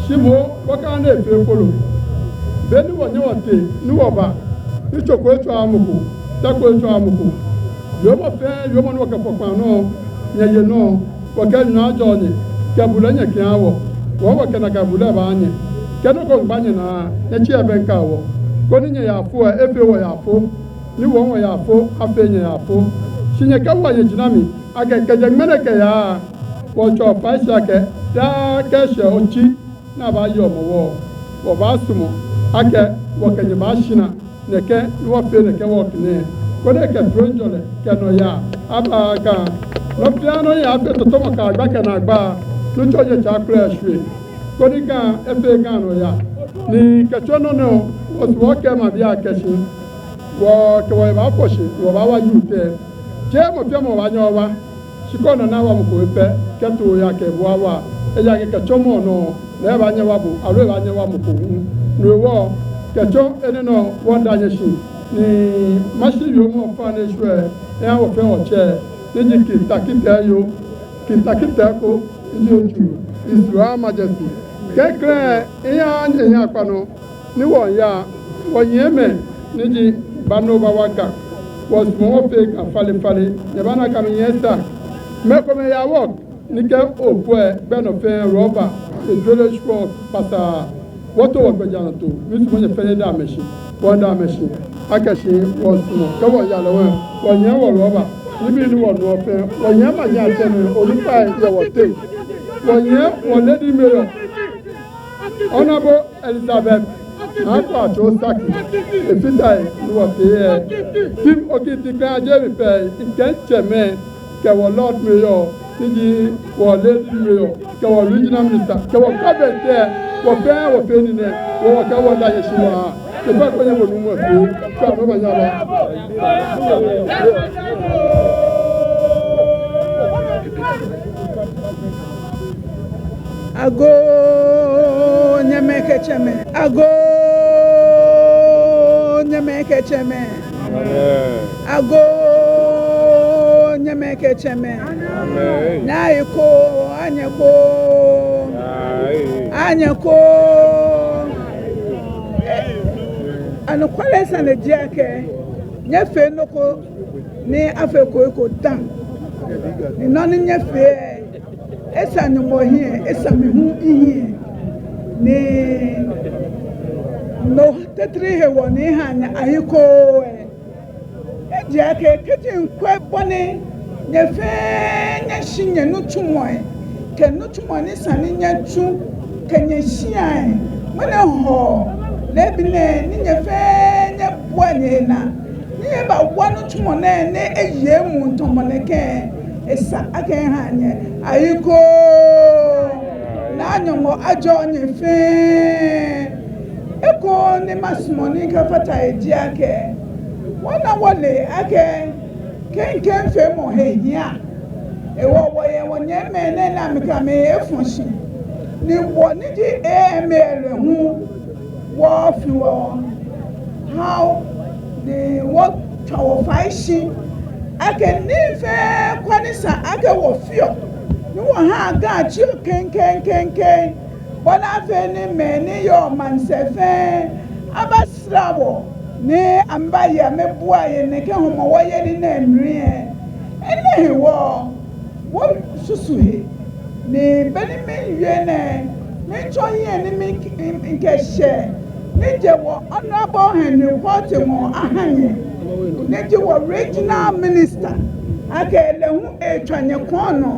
shi moŋ wɔkaaa ni efee kolo. Be ni wɔnyɛ wɔtee ni wɔba, ni tso ko etswaaa mɔ ko, tɛ ko etswaaa mɔ ko, wiemɔ fɛɛ wiemɔ ni wɔkɛfɔ kpaa nɔ, nyɛye nɔ. Wɔkɛɛ Nyɔŋmɔ ajɔɔ nyɛ, kɛ bulɛ nyɛkɛha wɔ, wɔ hu wɔkɛ nakai bulɛ baaha nyɛ. Kɛ nɔ ko miigba nyɛnaa, nyɛtsi ebɛŋkɛ wɔ, koni nyɛyaafo lɛ efee wɔ yaafo, ni wɔ hu wɔyaafo afee nyɛ yaafo. Shi nyɛkɛwoa nyɛjina mli akɛ kɛjɛ ŋmɛnɛ kɛyaa, wɔtsɔɔ fai shi akɛ daa kɛ eshɛ otsi ni abaaye Hɔmɔwɔ, wɔbaasumɔ akɛ wɔkɛ nyɛ baashina nɛkɛ ni wɔfee nɛkɛ work nɛɛ, koni ekɛ toiŋjɔlɛ kɛ nɔyaa aba Ga. Nɔ fɛɛ nɔ ni afee tɔtɔmɔ kɛ agba kɛ naagba, Nuŋtsɔ Nyɔŋmɔ akulɛ eshwie, koni Ga efee Ga nɔyaa. Ni kɛtsɔ nɔ nɛɛ, wɔsumɔɔ wɔkɛɛ maŋbii akɛ shi, wɔkɛ wɔhe baafɔ shi, wɔbaawa youth lɛ. Jeee mɔ fɛɛ mɔ baanyɛ ewa. Shi kɛ ona ni awa mɔ ko pɛ, kɛto oya kɛ bo awa. Ejaakɛ kɛtsɔ mɔ nɔ, lɛ ebaanyɛ ewa bo, aloo ebaanyɛ ewa mɔ ko hu. No hewɔ, kɛtsɔ enɛ nɔ wɔmiida nyɛ shi, ni mashi wiemɔ fɛɛ ni eshwɛ, eha wɔfɛɛ wɔtsɛ, ni ji King Tackie Teiko, King Tackie Teiko, ni ji Otsuru, His Royal Majesty. Klɛŋklɛŋ, eha nyɛhiɛ akpa nɔ, ni wɔya, wɔnyɛmimɛi ni ji Ba ni Obawa Ga, wɔsumɔɔ wɔfee Ga falefale, nyɛbaana akɛ amɛnyɛ esa. Mɛi komɛi yaa work, ni kɛ okwɛ gbɛ nɔ fɛɛ rɔba, edrele shwɔ kpasaa. Wɔto wɔgbɛjianɔtoo, misumɔɔ nyɛ fɛɛ nyɛda amɛ shi, wɔda amɛ shi, akɛ shi wɔsumɔɔ, kɛ wɔya lɛ wɛ, wɔnyɛ wɔ rɔba, nibii ni wɔnuɔ fɛɛ, wɔnyɛ maŋ atsɛmɛi, onukpai yɛ wɔteŋ, wɔnyɛ wɔ lady mayor, Honorable Elizabeth Naa Kwatsoe Sackey, efata he ni wɔtee yɛ. Team Okiti Grand Jemi pɛ, ikɛɛ tsɛmɛi, kɛ wɔ Lord Mayor, ni ji wɔ Lady Mayor, kɛ wɔ Regional Minister, kɛ wɔ Cabinet, wɔfɛɛ wɔfee nii nɛɛ, wɔ wɔkɛɛ wɔmiida nyɛ shi waa. Kɛ fɛɛ ko nyɛ wɔ nuumo fɛɛ, kɛ amɛ baaya ba. Agoo, nyɛmɛi kɛ tsɛmɛi. Agoo, nyɛmɛi kɛ tsɛmɛi. Amen. Agoo, nyɛmɛi kɛ tsɛmɛi. Amen. Nyɛyakoo, anyɛkoo. Aye. Anyɛkoo. Anɔkwale sane ji akɛ, nyɛfee nɔ ko ni afee koyoko dã. Ni nɔ ni nyɛfee lɛ, esa Nyɔŋmɔ hiɛ, esa mi hu mihiɛ. Ni no titri hewɔ ni miha nyɛ ayekoo lɛ, eji akɛ kɛji mikwɛ bɔ ni nyɛ fɛɛ nyɛshi nyɛnitsumɔi kɛ nitsumɔi ni sa ni nyɛtsu kɛ nyɛshiai, mɛni hewɔ leebi nɛɛ ni nyɛ fɛɛ nyɛbua nyɛhe naa ni nyɛbawa nitsumɔ nɛɛ ni eye emuu tamɔ nɛkɛ? Esa akɛ miha nyɛ ayekoo. Naa Nyɔŋmɔ ajɔɔ nyɛ fɛɛ. Eko ni masumɔ ni mikɛfata he ji akɛ, wɔna wɔle akɛ klɛŋklɛŋ feemɔ he hiaa. Hewɔ wɔyɛ wɔnyɛmimɛi nɛɛ ni amɛkɛ amɛhe efɔ shi. Ni wɔ ni ji A M A lɛ hu, wɔfi wɔhao ni wɔtswa wɔfai shi akɛ nii fɛɛ kwraa ni sa akɛ wɔfeɔ ni wɔhaa Ga tsi klɛŋklɛŋklɛŋklɛŋ, bɔ ni afee ni mɛi ni yɔɔ maŋsɛɛ fɛɛ abasra wɔ, ni amɛbaye amɛbua yɛ nɛkɛ Hɔmɔwɔ yeli nɛɛ mli lɛ, enɛ hewɔ wɔsusu he. Ni be ni miwie nɛɛ, mitsɔ hiɛ ni mi, mikɛshɛ ni je wɔ Honorable Henry Quartey ŋɔɔ aha nyɛ, ni ji wɔ regional minister, akɛ lɛ hu etswa nyɛ kɔɔnɔ,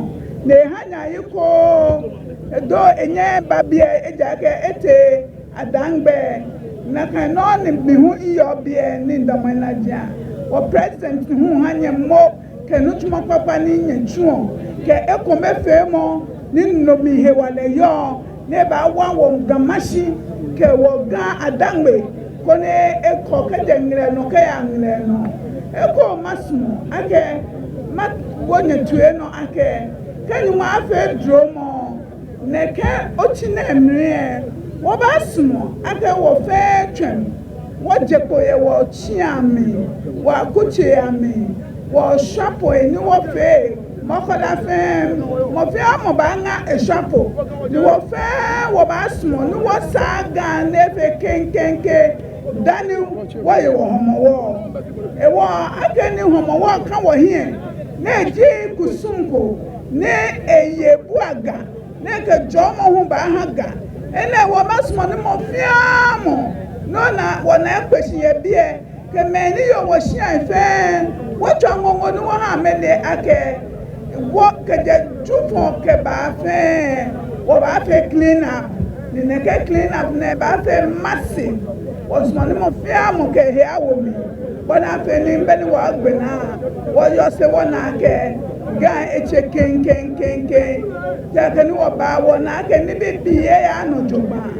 ni eha nyɛ ayekoo, edo enyɛ eba biɛ, ejaakɛ etee Adaŋme. Nakai nɔŋŋ ni mi hu miyɔɔ biɛ ni midamɔ najiaŋ. Wɔ president hu ha nyɛ mo kɛ nitsumɔ kpakpa ni nyɛtsuɔ, kɛ ekomefeemɔ ni no mli hewalɛ yɔɔ, ni ebaawa wɔ Ga Mashi kɛ wɔ Ga Adaŋme, koni ekɔ kɛjɛ ŋlɛnɔ kɛya ŋlɛnɔ. Eko masumɔ akɛ mawo nyɛtoi nɔ akɛ, kɛ Nyɔŋmɔ fee dromɔ, nɛkɛ otsi nɛɛ mli lɛ, wɔbaasumɔ akɛ wɔ fɛɛ tswɛm wɔje kpo yɛ wɔtsii amli, wɔakutsei amli, wɔshwapoi ni wɔfee. Maŋ ko la fɛɛ, mɔ fɛɛ mɔ baaŋa eshwapo, ni wɔ fɛɛ wɔbaasumɔ ni wɔsaa Ga nɛɛ fɛɛ keŋkeŋkeŋ dani wɔye wɔ Hɔmɔwɔ. Ehewɔ akɛni Hɔmɔwɔ ka wɔhiɛ, ni eji kusum ko ni eye ebua Ga, ni ekɛ jɔɔmɔ hu baaha Ga. Enɛ hewɔ masumɔ ni mɔ fɛɛ mɔ, nɔ ni wɔna ekpe shi yɛ biɛ, kɛ mɛi ni yɔɔ wɔshiai fɛɛ, wɔtswa ŋɔŋɔ ni wɔha amɛle akɛ wɔ kɛjɛ Jufɔ kɛba fɛɛ, wɔbaafee clean up. Ni nɛkɛ clean up nɛɛ baafee massive. Wɔsumɔ ni mɔ fɛɛ mɔ kɛ ehe awo mli, bɔ ni afee ni be ni wɔgbe naa, wɔyɔse wɔna akɛ Ga etse keŋkeŋkeŋkeŋ. Ejaakɛ ni wɔba wɔna akɛ nibii bibii eyaaa nɔ jogbaŋŋ.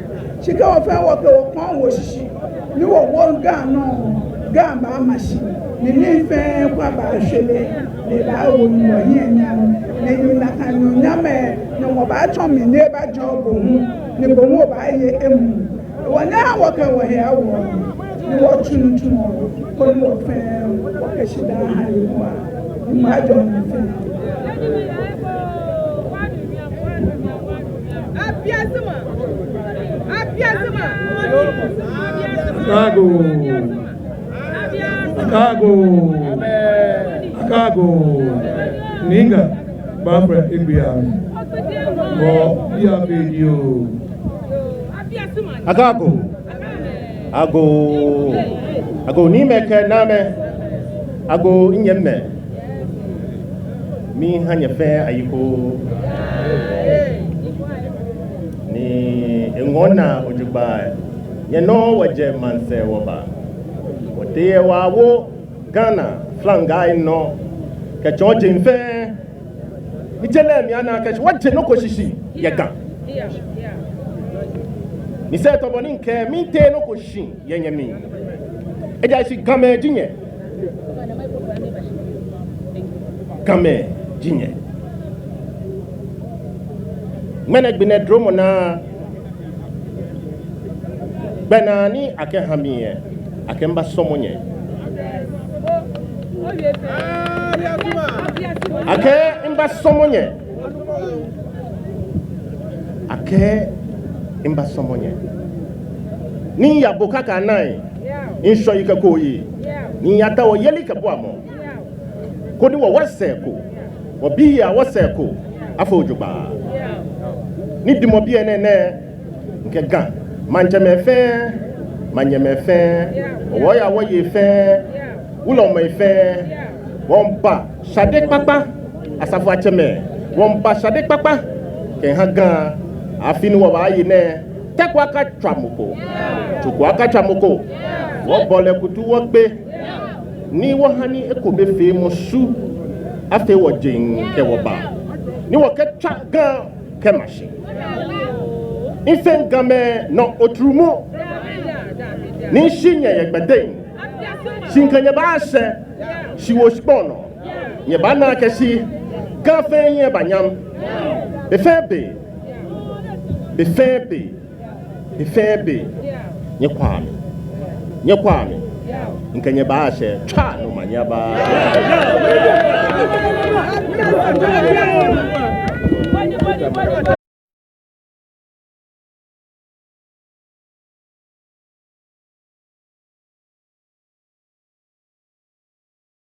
Shi kɛ wɔ fɛɛ wɔkɛ wɔkɔŋ wo shishi, ni wɔwo Ga nɔ, Ga baama shi, ni nii fɛɛ kwraa baashwere, ni ebaawo ni wɔhiɛ nyam, ni nakai nyɔɔŋnyam lɛ, ni wɔbaatsɔ mli ni ebaajɔɔ bo hu, ni bo hu obaaye emuu. Wɔnyɛɛɛ wɔkɛ wɔhe awo, ni wɔtsu nitsumɔ, koni wɔ fɛɛ wɔkɛ shidaa aha Yehowa. Nyɔŋmɔ ajɔɔ nyɛ fɛɛ. Akago. Akago. Akago. Nii Ga, baafee egbe ya. Wɔ biɛ fɛɛ dioo. Akago. Agoo. Agoo niimɛi kɛ naamɛi. Agoo nyɛmimɛi. Miiha nyɛ fɛɛ ayekoo. Ni eŋɔɔ naa jogbaŋŋ. Nyɛnɔ wɔjɛ maŋsɛɛ wɔba. Wɔtee wɔwo Ghana flaŋaa nɔ kɛtsɔɔ jeŋ fɛɛ. Ni je lɛ mli ana akɛ shi wɔje nɔ ko shishi yɛ Ga. Misɛɛ tɔbɔ ni mikɛɛ mitee nɔ ko shi yɛ nyɛmli. Ejaakɛ Gamɛi ji nyɛ. Gamɛi ji nyɛ. Ŋmɛnɛ gbi nɛɛ dromɔ naa. Gbɛnaa ni akɛha mi lɛ, akɛ mibasɔmɔ nyɛ. Akɛ mibasɔmɔ nyɛ. Akɛ mibasɔmɔ nyɛ. Ni miyabo kaka nai, ni mishɔ yi kɛ kooyi, ni miyatao yelikɛbuamɔ. Koni wɔwasɛɛ ko, wɔbii awasɛɛ ko, afee jogbaŋŋ. Ni dimɔ biɛ nɛɛ nɛɛ, mikɛ Ga maŋtsɛmɛi fɛɛ, manyɛmɛi fɛɛ, wɔyaa wɔyei fɛɛ, wulɔmɛi fɛɛ, wɔmiiba shade kpakpa, asafoiatsɛmɛi, wɔmiiba shade kpakpa kɛha Ga. Afi ni wɔbaaye nɛɛ, tɛ ko akatswa mɔ ko, tso ko akatswa mɔ ko. Wɔbɔ lɛ kutu wɔkpe. Ni wɔha ni ekomefeemɔ su afee wɔjeŋ kɛ wɔbaa. Ni wɔkɛtswa Ga kɛma shi. Mifee Gamɛi nɔ otrumɔ. Ni mishi nyɛ yɛ gbɛjeŋ. Shi mikɛ nyɛ baashɛ shiwoo shikpɔŋ nɔ. Nyɛbaana akɛ shi Ga fɛɛ hiɛ baanyam. Be fɛɛ be. Be fɛɛ be. Be fɛɛ be, nyɛkwɛa mi. Nyɛkwɛa mi. Mikɛ nyɛ baashɛ, tswa nɔ ma nyɛba.